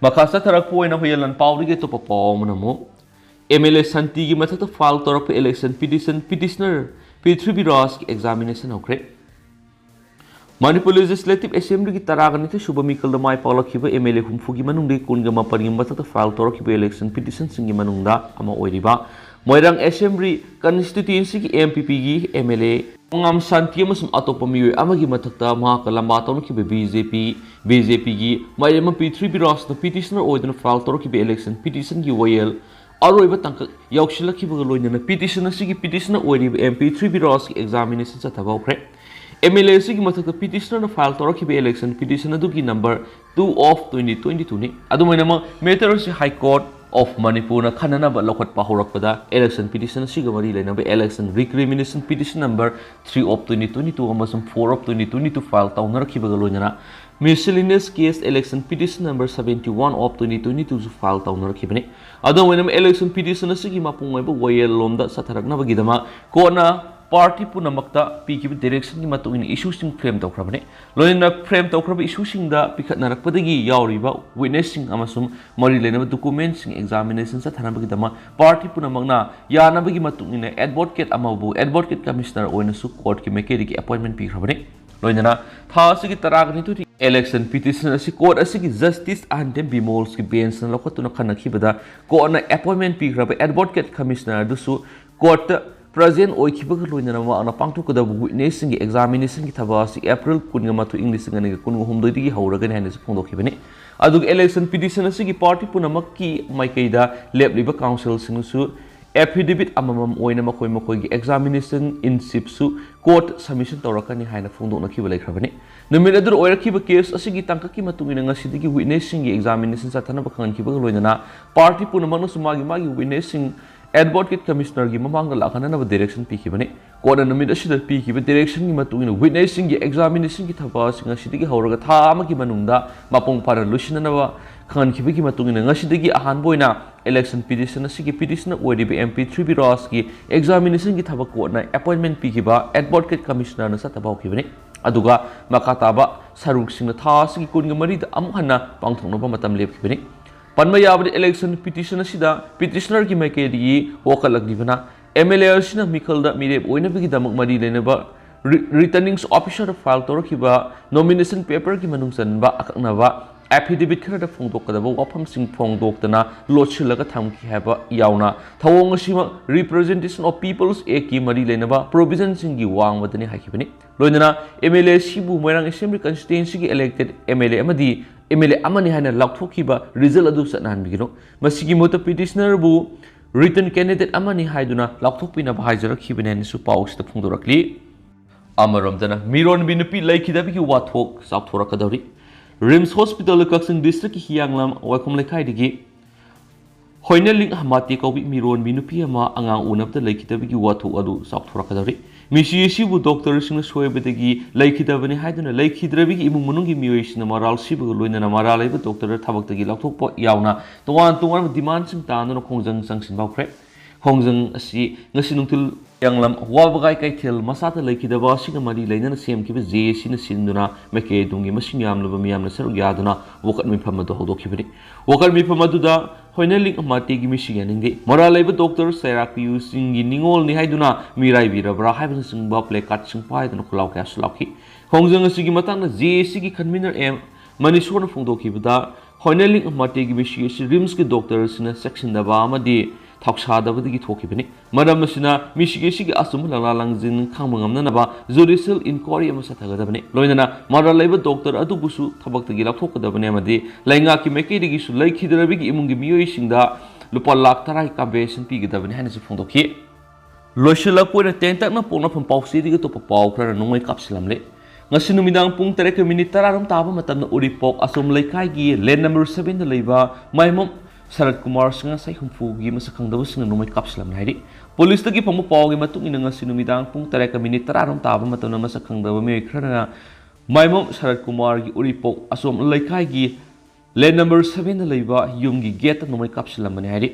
ꯃꯈꯥ ꯆꯠꯊꯔꯛꯄ ꯑꯣꯏꯅ ꯍꯨꯏꯌꯦꯟ ꯂꯥꯟꯄꯥꯎꯗꯒꯤ ꯑꯇꯣꯞꯄ ꯄꯥꯎ ꯑꯃꯅ ꯑꯃꯨꯛ M L A ꯁꯥꯟꯇꯤꯒꯤ ꯃꯊꯛꯇ file ꯇꯧꯔꯛꯄ election petition, petitioner ꯄ꯭ꯔꯤꯊ꯭ꯋꯤꯕꯤꯔꯥꯖꯀꯤ examination ꯍꯧꯈ꯭ꯔꯦ꯫ ꯃꯅꯤꯄꯨꯔ Legislative Assemblyꯒꯤ ꯇꯔꯥꯒ ꯅꯤꯊꯣꯏ ꯁꯨꯕ ꯃꯤꯈꯜꯗ ꯃꯥꯏ ꯄꯥꯛꯂꯛꯈꯤꯕ M L A ꯍꯨꯝꯐꯨꯒꯤ ꯃꯅꯨꯡꯗꯒꯤ ꯀꯨꯟꯒ ꯃꯥꯄꯟꯒꯤ ꯃꯊꯛꯇ file ꯇꯧꯔꯛꯈꯤꯕ election petitionꯁꯤꯡꯒꯤ ꯃꯅꯨꯡꯗ ꯑꯃ ꯑꯣꯏꯔꯤꯕ ꯃꯣꯏꯔꯥꯡ Assembly constituencyꯒꯤ M P Pꯒꯤ M L A ꯃꯉꯥꯝ ꯁꯥꯟꯇꯤ ꯑꯃꯁꯨꯡ ꯑꯇꯣꯞꯄ ꯃꯤꯑꯣꯏ ꯑꯃꯒꯤ ꯃꯊꯛꯇ ꯃꯍꯥꯛꯀ ꯂꯝꯕꯥ ꯇꯧꯅꯈꯤꯕ B J P, B J Pꯒꯤ ꯃꯥꯏꯔꯦꯝꯃ ꯄ꯭ꯔꯤꯊ꯭ꯋꯤꯕꯤꯔꯥꯖꯅ petitioner ꯑꯣꯏꯗꯨꯅ file ꯇꯧꯔꯛꯈꯤꯕ election petitionꯒꯤ ꯋꯥꯌꯦꯜ ꯑꯔꯣꯏꯕ ꯇꯥꯡꯀꯛ ꯌꯧꯁꯤꯜꯂꯛꯈꯤꯕꯒ ꯂꯣꯏꯅꯅ petition ꯑꯁꯤꯒꯤ petitioner ꯑꯣꯏꯔꯤꯕ M P ꯄ꯭ꯔꯤꯊ꯭ꯋꯤꯕꯤꯔꯥꯖꯀꯤ examination ꯆꯠꯊꯕ ꯍꯧꯈ꯭ꯔꯦ꯫ M L A ꯑꯁꯤꯒꯤ ꯃꯊꯛꯇ petitionerꯅ file ꯇꯧꯔꯛꯈꯤꯕ election petition ꯑꯗꯨꯒꯤ number two of twenty twenty-twoꯅꯤ꯫ ꯑꯗꯨꯃꯥꯏꯅꯃꯛ matter ꯑꯁꯤ High Court of Manipurꯅ ꯈꯟꯅꯅꯕ ꯂꯧꯈꯠꯄ ꯍꯧꯔꯛꯄꯗ election petition ꯑꯁꯤꯒ ꯃꯔꯤ ꯂꯩꯅꯕ election recrimination petition number three of twenty twenty-two ꯑꯃꯁꯨꯡ four of twenty twenty-two file ꯇꯧꯅꯔꯛꯈꯤꯕꯒ ꯂꯣꯏꯅꯅ miscellaneous case election petition number seventy-one of twenty twenty-twoꯁꯨ file ꯇꯧꯅꯔꯛꯈꯤꯕꯅꯤ꯫ ꯑꯗꯨꯝ ꯑꯣꯏꯅꯃꯛ election petition ꯑꯁꯤꯒꯤ ꯃꯄꯨꯡ ꯑꯣꯏꯕ ꯋꯥꯌꯦꯜꯂꯣꯝꯗ ꯆꯠꯊꯔꯛꯅꯕꯒꯤꯗꯃꯛ courtꯅ party ꯄꯨꯝꯅꯃꯛꯇ ꯄꯤꯈꯤꯕ directionꯒꯤ ꯃꯇꯨꯡ ꯏꯟꯅ issueꯁꯤꯡ frame ꯇꯧꯈ꯭ꯔꯕꯅꯤ꯫ ꯂꯣꯏꯅꯅ frame ꯇꯧꯈ꯭ꯔꯕ issueꯁꯤꯡꯗ ꯄꯤꯈꯠꯅꯔꯛꯄꯗꯒꯤ ꯌꯥꯎꯔꯤꯕ witnessꯁꯤꯡ ꯑꯃꯁꯨꯡ ꯃꯔꯤ ꯂꯩꯅꯕ documentꯁꯤꯡ examination ꯆꯠꯊꯅꯕꯒꯤꯗꯃꯛ party ꯄꯨꯝꯅꯃꯛꯅ ꯌꯥꯅꯕꯒꯤ ꯃꯇꯨꯡ ꯏꯟꯅ advocate ꯑꯃꯕꯨ advocate commissioner ꯑꯣꯏꯅꯁꯨ courtꯀꯤ ꯃꯥꯏꯀꯩꯗꯒꯤ appointment ꯄꯤꯈ꯭ꯔꯕꯅꯤ꯫ ꯂꯣꯏꯅꯅ ꯊꯥ ꯑꯁꯤꯒꯤ ꯇꯔꯥꯒ ꯅꯤꯊꯣꯏ election petition ꯑꯁꯤ court ꯑꯁꯤꯒꯤ Justice ꯑꯍꯟꯊꯦꯝ ꯕꯤꯃꯣꯜꯁꯀꯤ benchꯅ ꯂꯧꯈꯠꯇꯨꯅ ꯈꯟꯅꯈꯤꯕꯗ courtꯅ appointment ꯄꯤꯈ꯭ꯔꯕ advocate commissioner ꯑꯗꯨꯁꯨ courtꯇ present ꯑꯣꯏꯈꯤꯕꯒ ꯂꯣꯏꯅꯅ ꯃꯍꯥꯛꯅ ꯄꯥꯡꯊꯣꯛꯀꯗꯕ witnessꯁꯤꯡꯒꯤ examinationꯒꯤ ꯊꯕꯛ ꯑꯁꯤ April ꯀꯨꯟꯒ ꯃꯥꯊꯣꯏ, ꯏꯪ ꯂꯤꯁꯤꯡ ꯑꯅꯤꯒ ꯀꯨꯟꯒ ꯍꯨꯝꯗꯣꯏꯗꯒꯤ ꯍꯧꯔꯒꯅꯤ ꯍꯥꯏꯅꯁꯨ ꯐꯣꯡꯗꯣꯛꯈꯤꯕꯅꯤ꯫ ꯑꯗꯨꯒ election petition ꯑꯁꯤꯒꯤ party ꯄꯨꯝꯅꯃꯛꯀꯤ ꯃꯥꯏꯀꯩꯗ ꯂꯦꯞꯂꯤꯕ counselꯁꯤꯡꯅꯁꯨ affidavit ꯑꯃꯃꯝ ꯑꯣꯏꯅ ꯃꯈꯣꯏ ꯃꯈꯣꯏꯒꯤ examination in chiefꯁꯨ court submission ꯇꯧꯔꯛꯀꯅꯤ ꯍꯥꯏꯅ ꯐꯣꯡꯗꯣꯛꯅꯈꯤꯕ ꯂꯩꯈ꯭ꯔꯕꯅꯤ꯫ ꯅꯨꯃꯤꯠ ꯑꯗꯨꯗ ꯑꯣꯏꯔꯛꯈꯤꯕ case ꯑꯁꯤꯒꯤ ꯇꯥꯡꯀꯛꯀꯤ ꯃꯇꯨꯡ ꯏꯟꯅ ꯉꯁꯤꯗꯒꯤ witnessꯁꯤꯡꯒꯤ examination ꯆꯠꯊꯅꯕ ꯈꯪꯍꯟꯈꯤꯕꯒ ꯂꯣꯏꯅꯅ party ꯄꯨꯝꯅꯃꯛꯅꯁꯨ ꯃꯥꯒꯤ ꯃꯥꯒꯤ witnessꯁꯤꯡ Advocate Commissionerꯒꯤ ꯃꯃꯥꯡꯗ ꯂꯥꯛꯍꯟꯅꯅꯕ direction ꯄꯤꯈꯤꯕꯅꯤ꯫ Courtꯅ ꯅꯨꯃꯤꯠ ꯑꯁꯤꯗ ꯄꯤꯈꯤꯕ directionꯒꯤ ꯃꯇꯨꯡ ꯏꯟꯅ witnessꯁꯤꯡꯒꯤ examinationꯒꯤ ꯊꯕꯛ ꯑꯁꯤ ꯉꯁꯤꯗꯒꯤ ꯍꯧꯔꯒ ꯊꯥ ꯑꯃꯒꯤ ꯃꯅꯨꯡꯗ ꯃꯄꯨꯡ ꯐꯥꯅ ꯂꯣꯏꯁꯤꯟꯅꯅꯕ ꯈꯪꯍꯟꯈꯤꯕꯒꯤ ꯃꯇꯨꯡ ꯏꯟꯅ ꯉꯁꯤꯗꯒꯤ ꯑꯍꯥꯟꯕ ꯑꯣꯏꯅ election petition ꯑꯁꯤꯒꯤ petitioner ꯑꯣꯏꯔꯤꯕ MP ꯊ꯭ꯔꯤ ꯕꯤꯔꯥꯖꯀꯤ examinationꯒꯤ ꯊꯕꯛ courtꯅ appointment ꯄꯤꯈꯤꯕ Advocate Commissionerꯅ ꯆꯠꯇꯕ ꯍꯧꯈꯤꯕꯅꯤ꯫ ꯑꯗꯨꯒ ꯃꯈꯥ ꯇꯥꯕ ꯁꯔꯨꯛꯁꯤꯡꯅ ꯊꯥ ꯑꯁꯤꯒꯤ ꯀꯨꯟꯒ ꯃꯔꯤꯗ ꯑꯃꯨꯛ ꯍꯟꯅ ꯄꯥꯡꯊꯣꯛꯅꯕ ꯃꯇꯝ ꯂꯦꯞꯈꯤꯕꯅꯤ꯫ ꯄꯟꯕ ꯌꯥꯕꯗꯤ election petition ꯑꯁꯤꯗ petitionerꯒꯤ ꯃꯥꯏꯀꯩꯗꯒꯤ ꯋꯥꯀꯠꯂꯛꯂꯤꯕꯅ MLA ꯑꯁꯤꯅ ꯃꯤꯈꯜꯗ ꯃꯤꯔꯦꯞ ꯑꯣꯏꯅꯕꯒꯤꯗꯃꯛ ꯃꯔꯤ ꯂꯩꯅꯕ ri-, returning officerꯗ file ꯇꯧꯔꯛꯈꯤꯕ nomination paperꯒꯤ ꯃꯅꯨꯡ ꯆꯟꯕ ꯑꯀꯛꯅꯕ affidavit ꯈꯔꯗ ꯐꯣꯡꯗꯣꯛꯀꯗꯕ ꯋꯥꯐꯝꯁꯤꯡ ꯐꯣꯡꯗꯣꯛꯇꯅ ꯂꯣꯠꯁꯤꯜꯂꯒ ꯊꯝꯈꯤ ꯍꯥꯏꯕ ꯌꯥꯎꯅ ꯊꯧꯑꯣꯡ ꯑꯁꯤꯃꯛ Representation of People's Actꯀꯤ ꯃꯔꯤ ꯂꯩꯅꯕ provisionꯁꯤꯡꯒꯤ ꯋꯥꯡꯃꯗꯅꯤ ꯍꯥꯏꯈꯤꯕꯅꯤ꯫ ꯂꯣꯏꯅꯅ MLA ꯑꯁꯤꯕꯨ ꯃꯣꯏꯔꯥꯡ Assembly Constituencyꯒꯤ elected MLA ꯑꯃꯗꯤ MLA ꯑꯃꯅꯤ ꯍꯥꯏꯅ ꯂꯥꯎꯊꯣꯛꯈꯤꯕ result ꯑꯗꯨ ꯆꯠꯅꯍꯟꯕꯤꯒꯅꯨ꯫ ꯃꯁꯤꯒꯤ ꯃꯍꯨꯠꯇ petitionerꯕꯨ written candidate ꯑꯃꯅꯤ ꯍꯥꯏꯗꯨꯅ ꯂꯥꯎꯊꯣꯛꯄꯤꯅꯕ ꯍꯥꯏꯖꯔꯛꯈꯤꯕꯅꯤ ꯍꯥꯏꯅꯁꯨ ꯄꯥꯎ ꯑꯁꯤꯗ ꯐꯣꯡꯗꯣꯔꯛꯂꯤ꯫ ꯑꯃꯔꯣꯝꯗꯅ ꯃꯤꯔꯣꯟꯕꯤ ꯅꯨꯄꯤ ꯂꯩꯈꯤꯗꯕꯒꯤ ꯋꯥꯊꯣꯛ ꯆꯥꯎꯊꯣꯔꯛꯀꯗꯧꯔꯤ꯫ RIMS Hospital ꯀꯛꯆꯤꯡ districtꯀꯤ ꯍꯤꯌꯥꯡꯂꯝ ꯋꯥꯏꯈꯣꯝ ꯂꯩꯀꯥꯏꯗꯒꯤ ꯍꯣꯏꯅꯂꯤꯡ ꯍꯃꯥꯇꯦ ꯀꯧꯕꯤ ꯃꯤꯔꯣꯟꯕꯤ ꯅꯨꯄꯤ ꯑꯃ ꯑꯉꯥꯡ ꯎꯅꯕꯗ ꯂꯩꯈꯤꯗꯕꯒꯤ ꯋꯥꯊꯣꯛ ꯑꯗꯨ ꯆꯥꯎꯊꯣꯔꯛꯀꯗꯧꯔꯤ꯫ ꯃꯤꯁꯤ ꯑꯁꯤꯕꯨ doctorꯁꯤꯡꯅ ꯁꯣꯏꯕꯗꯒꯤ ꯂꯩꯈꯤꯗꯕꯅꯤ ꯍꯥꯏꯗꯨꯅ ꯂꯩꯈꯤꯗ꯭ꯔꯕꯒꯤ ꯏꯃꯨꯡ ꯃꯅꯨꯡꯒꯤ ꯃꯤꯑꯣꯏꯁꯤꯡꯅ ꯃꯔꯥꯜ ꯁꯤꯕꯒ ꯂꯣꯏꯅꯅ ꯃꯔꯥꯜ ꯂꯩꯕ doctor ꯊꯕꯛꯇꯒꯤ ꯂꯧꯊꯣꯛꯄ ꯌꯥꯎꯅ ꯇꯣꯉꯥꯟ ꯇꯣꯉꯥꯟꯕ demandꯁꯤꯡ ꯇꯥꯟꯗꯨꯅ ꯈꯣꯡꯖꯪ ꯆꯪꯁꯤꯟꯕ ꯍꯧꯈ꯭ꯔꯦ꯫ ꯈꯣꯡꯖꯪ ꯑꯁꯤ ꯉꯁꯤ ꯅꯨꯡꯊꯤꯜ ꯍꯤꯌꯥꯡꯂꯝ ꯋꯥꯕꯒꯥꯏ ꯀꯩꯊꯦꯜ ꯃꯆꯥꯗ ꯂꯩꯈꯤꯗꯕ ꯑꯁꯤꯒ ꯃꯔꯤ ꯂꯩꯅꯅ ꯁꯦꯝꯈꯤꯕ JACꯅ ꯁꯤꯟꯗꯨꯅ ꯃꯥꯏꯀꯩ ꯑꯗꯨꯝꯒꯤ ꯃꯁꯤꯡ ꯌꯥꯝꯂꯕ ꯃꯤꯌꯥꯝꯅ ꯁꯔꯨꯛ ꯌꯥꯗꯨꯅ ꯋꯥꯀꯠ ꯃꯤꯐꯝ ꯑꯗꯨ ꯍꯧꯗꯣꯛꯈꯤꯕꯅꯤ꯫ ꯋꯥꯀꯠ ꯃꯤꯐꯝ ꯑꯗꯨꯗ ꯍꯣꯏꯅꯂꯤꯡ ꯍꯃꯥꯇꯦꯒꯤ ꯃꯤꯁꯤ ꯌꯥꯅꯤꯡꯗꯦ, ꯃꯔꯥꯜ ꯂꯩꯕ doctor ꯆꯩꯔꯥꯛꯄꯤꯌꯨꯁꯤꯡꯒꯤ ꯅꯤꯡꯉꯣꯜꯅꯤ ꯍꯥꯏꯗꯨꯅ ꯃꯤꯔꯥꯏꯕꯤꯔꯕ꯭ꯔꯥ ꯍꯥꯏꯕꯅꯆꯤꯡꯕ placardꯁꯤꯡ ꯄꯥꯏꯗꯨꯅ ꯈꯣꯜꯂꯥꯎ ꯀꯌꯥꯁꯨ ꯂꯥꯎꯈꯤ꯫ ꯈꯣꯡꯖꯪ ꯑꯁꯤꯒꯤ ꯃꯇꯥꯡꯗ JACꯒꯤ convener ꯑꯦꯝ ꯃꯅꯤꯁꯣꯔꯅ ꯐꯣꯡꯗꯣꯛꯈꯤꯕꯗ, ꯍꯣꯏꯅꯂꯤꯡ ꯍꯃꯥꯇꯦꯒꯤ ꯃꯤꯁꯤ ꯑꯁꯤ RIMSꯀꯤ doctorꯁꯤꯡꯅ ꯆꯦꯛꯁꯤꯟꯗꯕ ꯑꯃꯗꯤ ꯊꯧꯁꯥꯗꯕꯗꯒꯤ ꯊꯣꯛꯈꯤꯕꯅꯤ꯫ ꯃꯔꯝ ꯑꯁꯤꯅ ꯃꯤꯁꯤ ꯑꯁꯤꯒꯤ ꯑꯆꯨꯝꯕ ꯂꯥꯂꯥ ꯂꯪꯖꯤꯟ ꯈꯪꯕ ꯉꯝꯅꯅꯕ judicial inquiry ꯑꯃ ꯆꯠꯊꯒꯗꯕꯅꯤ꯫ ꯂꯣꯏꯅꯅ ꯃꯔꯥꯜ ꯂꯩꯕ doctor ꯑꯗꯨꯕꯨꯁꯨ ꯊꯕꯛꯇꯒꯤ ꯂꯧꯊꯣꯛꯀꯗꯕꯅꯤ ꯑꯃꯗꯤ ꯂꯩꯉꯥꯛꯀꯤ ꯃꯥꯏꯀꯩꯗꯒꯤꯁꯨ ꯂꯩꯈꯤꯗ꯭ꯔꯕꯒꯤ ꯏꯃꯨꯡꯒꯤ ꯃꯤꯑꯣꯏꯁꯤꯡꯗ ꯂꯨꯄꯥ ꯂꯥꯈ ꯇꯔꯥꯒꯤ ꯀꯝꯄꯦꯟꯁꯦꯁꯟ ꯄꯤꯒꯗꯕꯅꯤ ꯍꯥꯏꯅꯁꯨ ꯐꯣꯡꯗꯣꯛꯈꯤ꯫ ꯂꯣꯏꯁꯤꯜꯂꯛꯄ ꯑꯣꯏꯅ ꯇꯦꯟꯇꯛꯅ ꯄꯣꯛꯅꯐꯝ ꯄꯥꯎꯆꯦꯗꯒꯤ ꯑꯇꯣꯞꯄ ꯄꯥꯎ ꯈꯔꯅ ꯅꯣꯡꯃꯩ ꯀꯥꯞꯁꯤꯜꯂꯝꯂꯦ꯫ ꯉꯁꯤ ꯅꯨꯃꯤꯗꯥꯡ ꯄꯨꯡ ꯇꯔꯦꯠꯀ ꯃꯤꯅꯤꯠ ꯇꯔꯥꯔꯣꯝ ꯇꯥꯕ ꯃꯇꯝꯗ ꯎꯔꯤꯄꯣꯛ ꯑꯁꯣꯝ ꯂꯩꯀꯥꯏꯒꯤ ꯂꯦꯟ ꯅꯝꯕꯔ ꯁꯕꯦꯟꯗ ꯂꯩꯕ ꯃꯥꯏꯃꯣꯝ ꯁꯔꯠ ꯀꯨꯃꯥꯔ ꯁꯉꯥꯁꯥꯏ ꯍꯨꯝꯐꯨꯒꯤ ꯃꯁꯛ ꯈꯪꯗꯕꯁꯤꯡꯅ ꯅꯣꯡꯃꯩ ꯀꯥꯞꯁꯤꯜꯂꯝꯃꯦ ꯍꯥꯏꯔꯤ꯫ ꯄꯨꯂꯤꯁꯇꯒꯤ ꯐꯪꯕ ꯄꯥꯎꯒꯤ ꯃꯇꯨꯡ ꯏꯟꯅ ꯉꯁꯤ ꯅꯨꯃꯤꯗꯥꯡ ꯄꯨꯡ ꯇꯔꯦꯠꯀ ꯃꯤꯅꯤꯠ ꯇꯔꯥꯔꯣꯝ ꯇꯥꯕ ꯃꯇꯝꯗ ꯃꯁꯛ ꯈꯪꯗꯕ ꯃꯤꯑꯣꯏ ꯈꯔꯅ ꯃꯥꯏꯃꯣꯝ ꯁꯔꯠ ꯀꯨꯃꯥꯔꯒꯤ ꯎꯔꯤꯄꯣꯛ ꯑꯁꯣꯝ ꯂꯩꯀꯥꯏꯒꯤ ꯂꯦꯟ ꯅꯝꯕꯔ ꯁꯕꯦꯟꯗ ꯂꯩꯕ ꯌꯨꯝꯒꯤ ꯒꯦꯠꯇ ꯅꯣꯡꯃꯩ ꯀꯥꯞꯁꯤꯜꯂꯝꯕꯅꯤ ꯍꯥꯏꯔꯤ꯫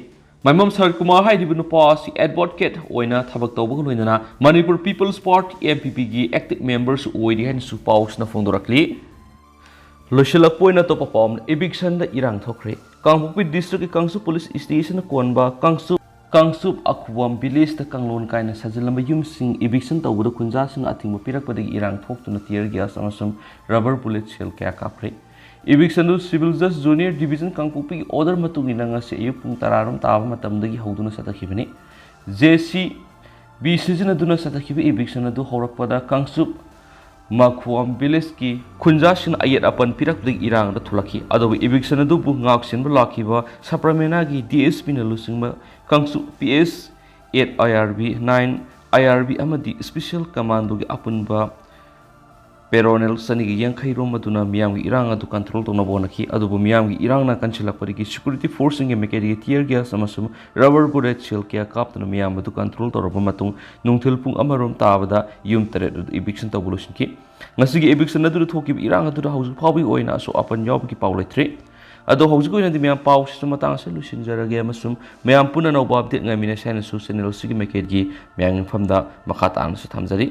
ꯃꯥꯏꯃꯣꯝ ꯁꯔꯠ ꯀꯨꯃꯥꯔ ꯍꯥꯏꯔꯤꯕ ꯅꯨꯄꯥ ꯑꯁꯤ ꯑꯦꯗꯚꯣꯀꯦꯠ ꯑꯣꯏꯅ ꯊꯕꯛ ꯇꯧꯕꯒ ꯂꯣꯏꯅꯅ Manipur people's party, M P ꯄꯤꯒꯤ ꯑꯦꯛꯇꯤꯚ ꯃꯦꯝꯕꯔꯁꯨ ꯑꯣꯏꯔꯤ ꯍꯥꯏꯅꯁꯨ ꯄꯥꯎꯁꯤꯅ ꯐꯣꯡꯗꯣꯔꯛꯂꯤ꯫ ꯂꯣꯏꯁꯤꯜꯂꯛꯄ ꯑꯣꯏꯅ ꯑꯇꯣꯞꯄ ꯄꯥꯎ ꯑꯃꯅ, ꯏꯚꯤꯛꯁꯟꯗ ꯏꯔꯥꯡ ꯊꯣꯛꯈ꯭ꯔꯦ꯫ ꯀꯥꯡꯄꯣꯛꯄꯤ ꯗꯤꯁꯇ꯭ꯔꯤꯛꯀꯤ ꯀꯥꯡꯆꯨꯞ ꯄꯨꯂꯤꯁ ꯁ꯭ꯇꯦꯁꯟꯅ ꯀꯣꯟꯕ ꯀꯥꯡꯆꯨꯞ, ꯀꯥꯡꯆꯨꯞ ꯑꯈꯨꯕꯝ ꯚꯤꯂꯦꯖꯇ ꯀꯥꯡꯂꯣꯟ ꯀꯥꯏꯅ ꯁꯥꯖꯤꯜꯂꯝꯕ ꯌꯨꯝꯁꯤꯡ ꯏꯚꯤꯛꯁꯟ ꯇꯧꯕꯗ ꯈꯨꯟꯖꯥꯁꯤꯡꯅ ꯑꯊꯤꯡꯕ ꯄꯤꯔꯛꯄꯗꯒꯤ ꯏꯔꯥꯡ ꯊꯣꯛꯇꯨꯅ ꯇꯤꯌꯔ ꯒ꯭ꯌꯥꯁ ꯑꯃꯁꯨꯡ ꯔꯕꯔ ꯕꯨꯂꯦꯠ ꯁꯦꯜ ꯀꯌꯥ ꯀꯥꯞꯈ꯭ꯔꯦ꯫ ꯏꯚꯤꯛꯁꯟꯗꯨ ꯁꯤꯚꯤꯜ ꯖꯁ ꯖꯨꯅꯤꯌꯔ ꯗꯤꯚꯤꯖꯟ ꯀꯥꯡꯄꯣꯛꯄꯤꯒꯤ ꯑꯣꯔꯗꯔ ꯃꯇꯨꯡ ꯏꯟꯅ ꯉꯁꯤ ꯑꯌꯨꯛ ꯄꯨꯡ ꯇꯔꯥꯔꯣꯝ ꯇꯥꯕ ꯃꯇꯝꯗꯒꯤ ꯍꯧꯗꯨꯅ ꯆꯠꯊꯈꯤꯕꯅꯤ꯫ ꯖꯦ ꯁꯤ ꯕꯤ ꯁꯤꯖꯤꯟꯅꯗꯨꯅ ꯆꯠꯊꯈꯤꯕ ꯏꯚꯤꯛꯁꯟ ꯑꯗꯨ ꯍꯧꯔꯛꯄꯗ ꯀꯥꯡꯆꯨꯞ ꯃꯈꯨꯋꯥꯝ ꯚꯤꯂꯦꯖꯀꯤ ꯈꯨꯟꯖꯥꯁꯤꯡꯅ ꯑꯌꯦꯠ ꯑꯄꯟ ꯄꯤꯔꯛꯄꯗꯒꯤ ꯏꯔꯥꯡꯗ ꯊꯣꯛꯂꯛꯈꯤ꯫ ꯑꯗꯨꯕꯨ ꯏꯚꯤꯛꯁꯟ ꯑꯗꯨꯕꯨ ꯉꯥꯛ ꯁꯦꯟꯕ ꯂꯥꯛꯈꯤꯕ ꯁꯄ꯭ꯔꯃꯦꯅꯥꯒꯤ ꯗꯤ ꯑꯦꯁ ꯄꯤꯅ ꯂꯨꯆꯤꯡꯕ ꯀꯥꯡꯆꯨꯞ ꯄꯤ ꯑꯦꯁ ꯑꯦꯠ ꯑꯥꯏ ꯑꯥꯔ ꯕꯤ, ꯅꯥꯏꯟ ꯑꯥꯏ ꯑꯥꯔ ꯕꯤ ꯑꯃꯗꯤ ꯁ꯭ꯄꯦꯁꯤꯌꯦꯜ ꯀꯃꯥꯟꯗꯣꯒꯤ ꯑꯄꯨꯟꯕ ꯄꯦꯔꯣꯅꯦꯜ ꯆꯅꯤꯒ ꯌꯥꯡꯈꯩ ꯔꯣꯝ ꯑꯗꯨꯅ ꯃꯤꯌꯥꯝꯒꯤ ꯏꯔꯥꯡ ꯑꯗꯨ ꯀꯟꯇ꯭ꯔꯣꯜ ꯇꯧꯅꯕ ꯍꯣꯠꯅꯈꯤ꯫ ꯑꯗꯨꯕꯨ ꯃꯤꯌꯥꯝꯒꯤ ꯏꯔꯥꯡꯅ ꯀꯟꯁꯤꯜꯂꯛꯄꯗꯒꯤ ꯁꯦꯀ꯭ꯌꯨꯔꯤꯇꯤ ꯐꯣꯔꯁꯁꯤꯡꯒꯤ ꯃꯥꯏꯀꯩꯗꯒꯤ ꯇꯤꯌꯔ ꯒ꯭ꯌꯥꯁ ꯑꯃꯁꯨꯡ ꯔꯕꯔ ꯕꯨꯂꯦꯠ ꯁꯦꯜ ꯀꯌꯥ ꯀꯥꯞꯇꯨꯅ ꯃꯤꯌꯥꯝ ꯑꯗꯨ ꯀꯟꯇ꯭ꯔꯣꯜ ꯇꯧꯔꯕ ꯃꯇꯨꯡ ꯅꯨꯡꯊꯤꯜ ꯄꯨꯡ ꯑꯃꯔꯣꯝ ꯇꯥꯕꯗ ꯌꯨꯝ ꯇꯔꯦꯠ ꯑꯗꯨ ꯏꯚꯤꯛꯁꯟ ꯇꯧꯕ ꯂꯣꯏꯁꯤꯟꯈꯤ꯫ ꯉꯁꯤꯒꯤ ꯏꯚꯤꯛꯁꯟ ꯑꯗꯨꯗ ꯊꯣꯛꯈꯤꯕ ꯏꯔꯥꯡ ꯑꯗꯨꯗ ꯍꯧꯖꯤꯛ ꯐꯥꯎꯕꯒꯤ ꯑꯣꯏꯅ ꯑꯁꯣꯛ ꯑꯄꯟ ꯌꯥꯎꯕꯒꯤ ꯄꯥꯎ ꯂꯩꯇ꯭ꯔꯤ꯫ ꯑꯗꯣ ꯍꯧꯖꯤꯛꯀꯤ ꯑꯣꯏꯅꯗꯤ ꯃꯌꯥꯝ ꯄꯥꯎꯁꯤꯁꯨ ꯃꯇꯥꯡ ꯑꯁꯤꯗ ꯂꯣꯏꯁꯤꯟꯖꯔꯒꯦ ꯑꯃꯁꯨꯡ ꯃꯌꯥꯝ ꯄꯨꯟꯅ ꯑꯅꯧꯕ ꯑꯞꯗꯦꯠ ꯉꯥꯏꯃꯤꯟꯅꯁꯤ ꯍꯥꯏꯅꯁꯨ ꯆꯦꯅꯦꯜ ꯑꯁꯤꯒꯤ ꯃꯥꯏꯀꯩꯗꯒꯤ ꯃꯌꯥꯝꯒꯤ ꯃꯐꯝꯗ ꯃꯈꯥ ꯇꯥꯅꯁꯨ ꯊꯝꯖꯔꯤ꯫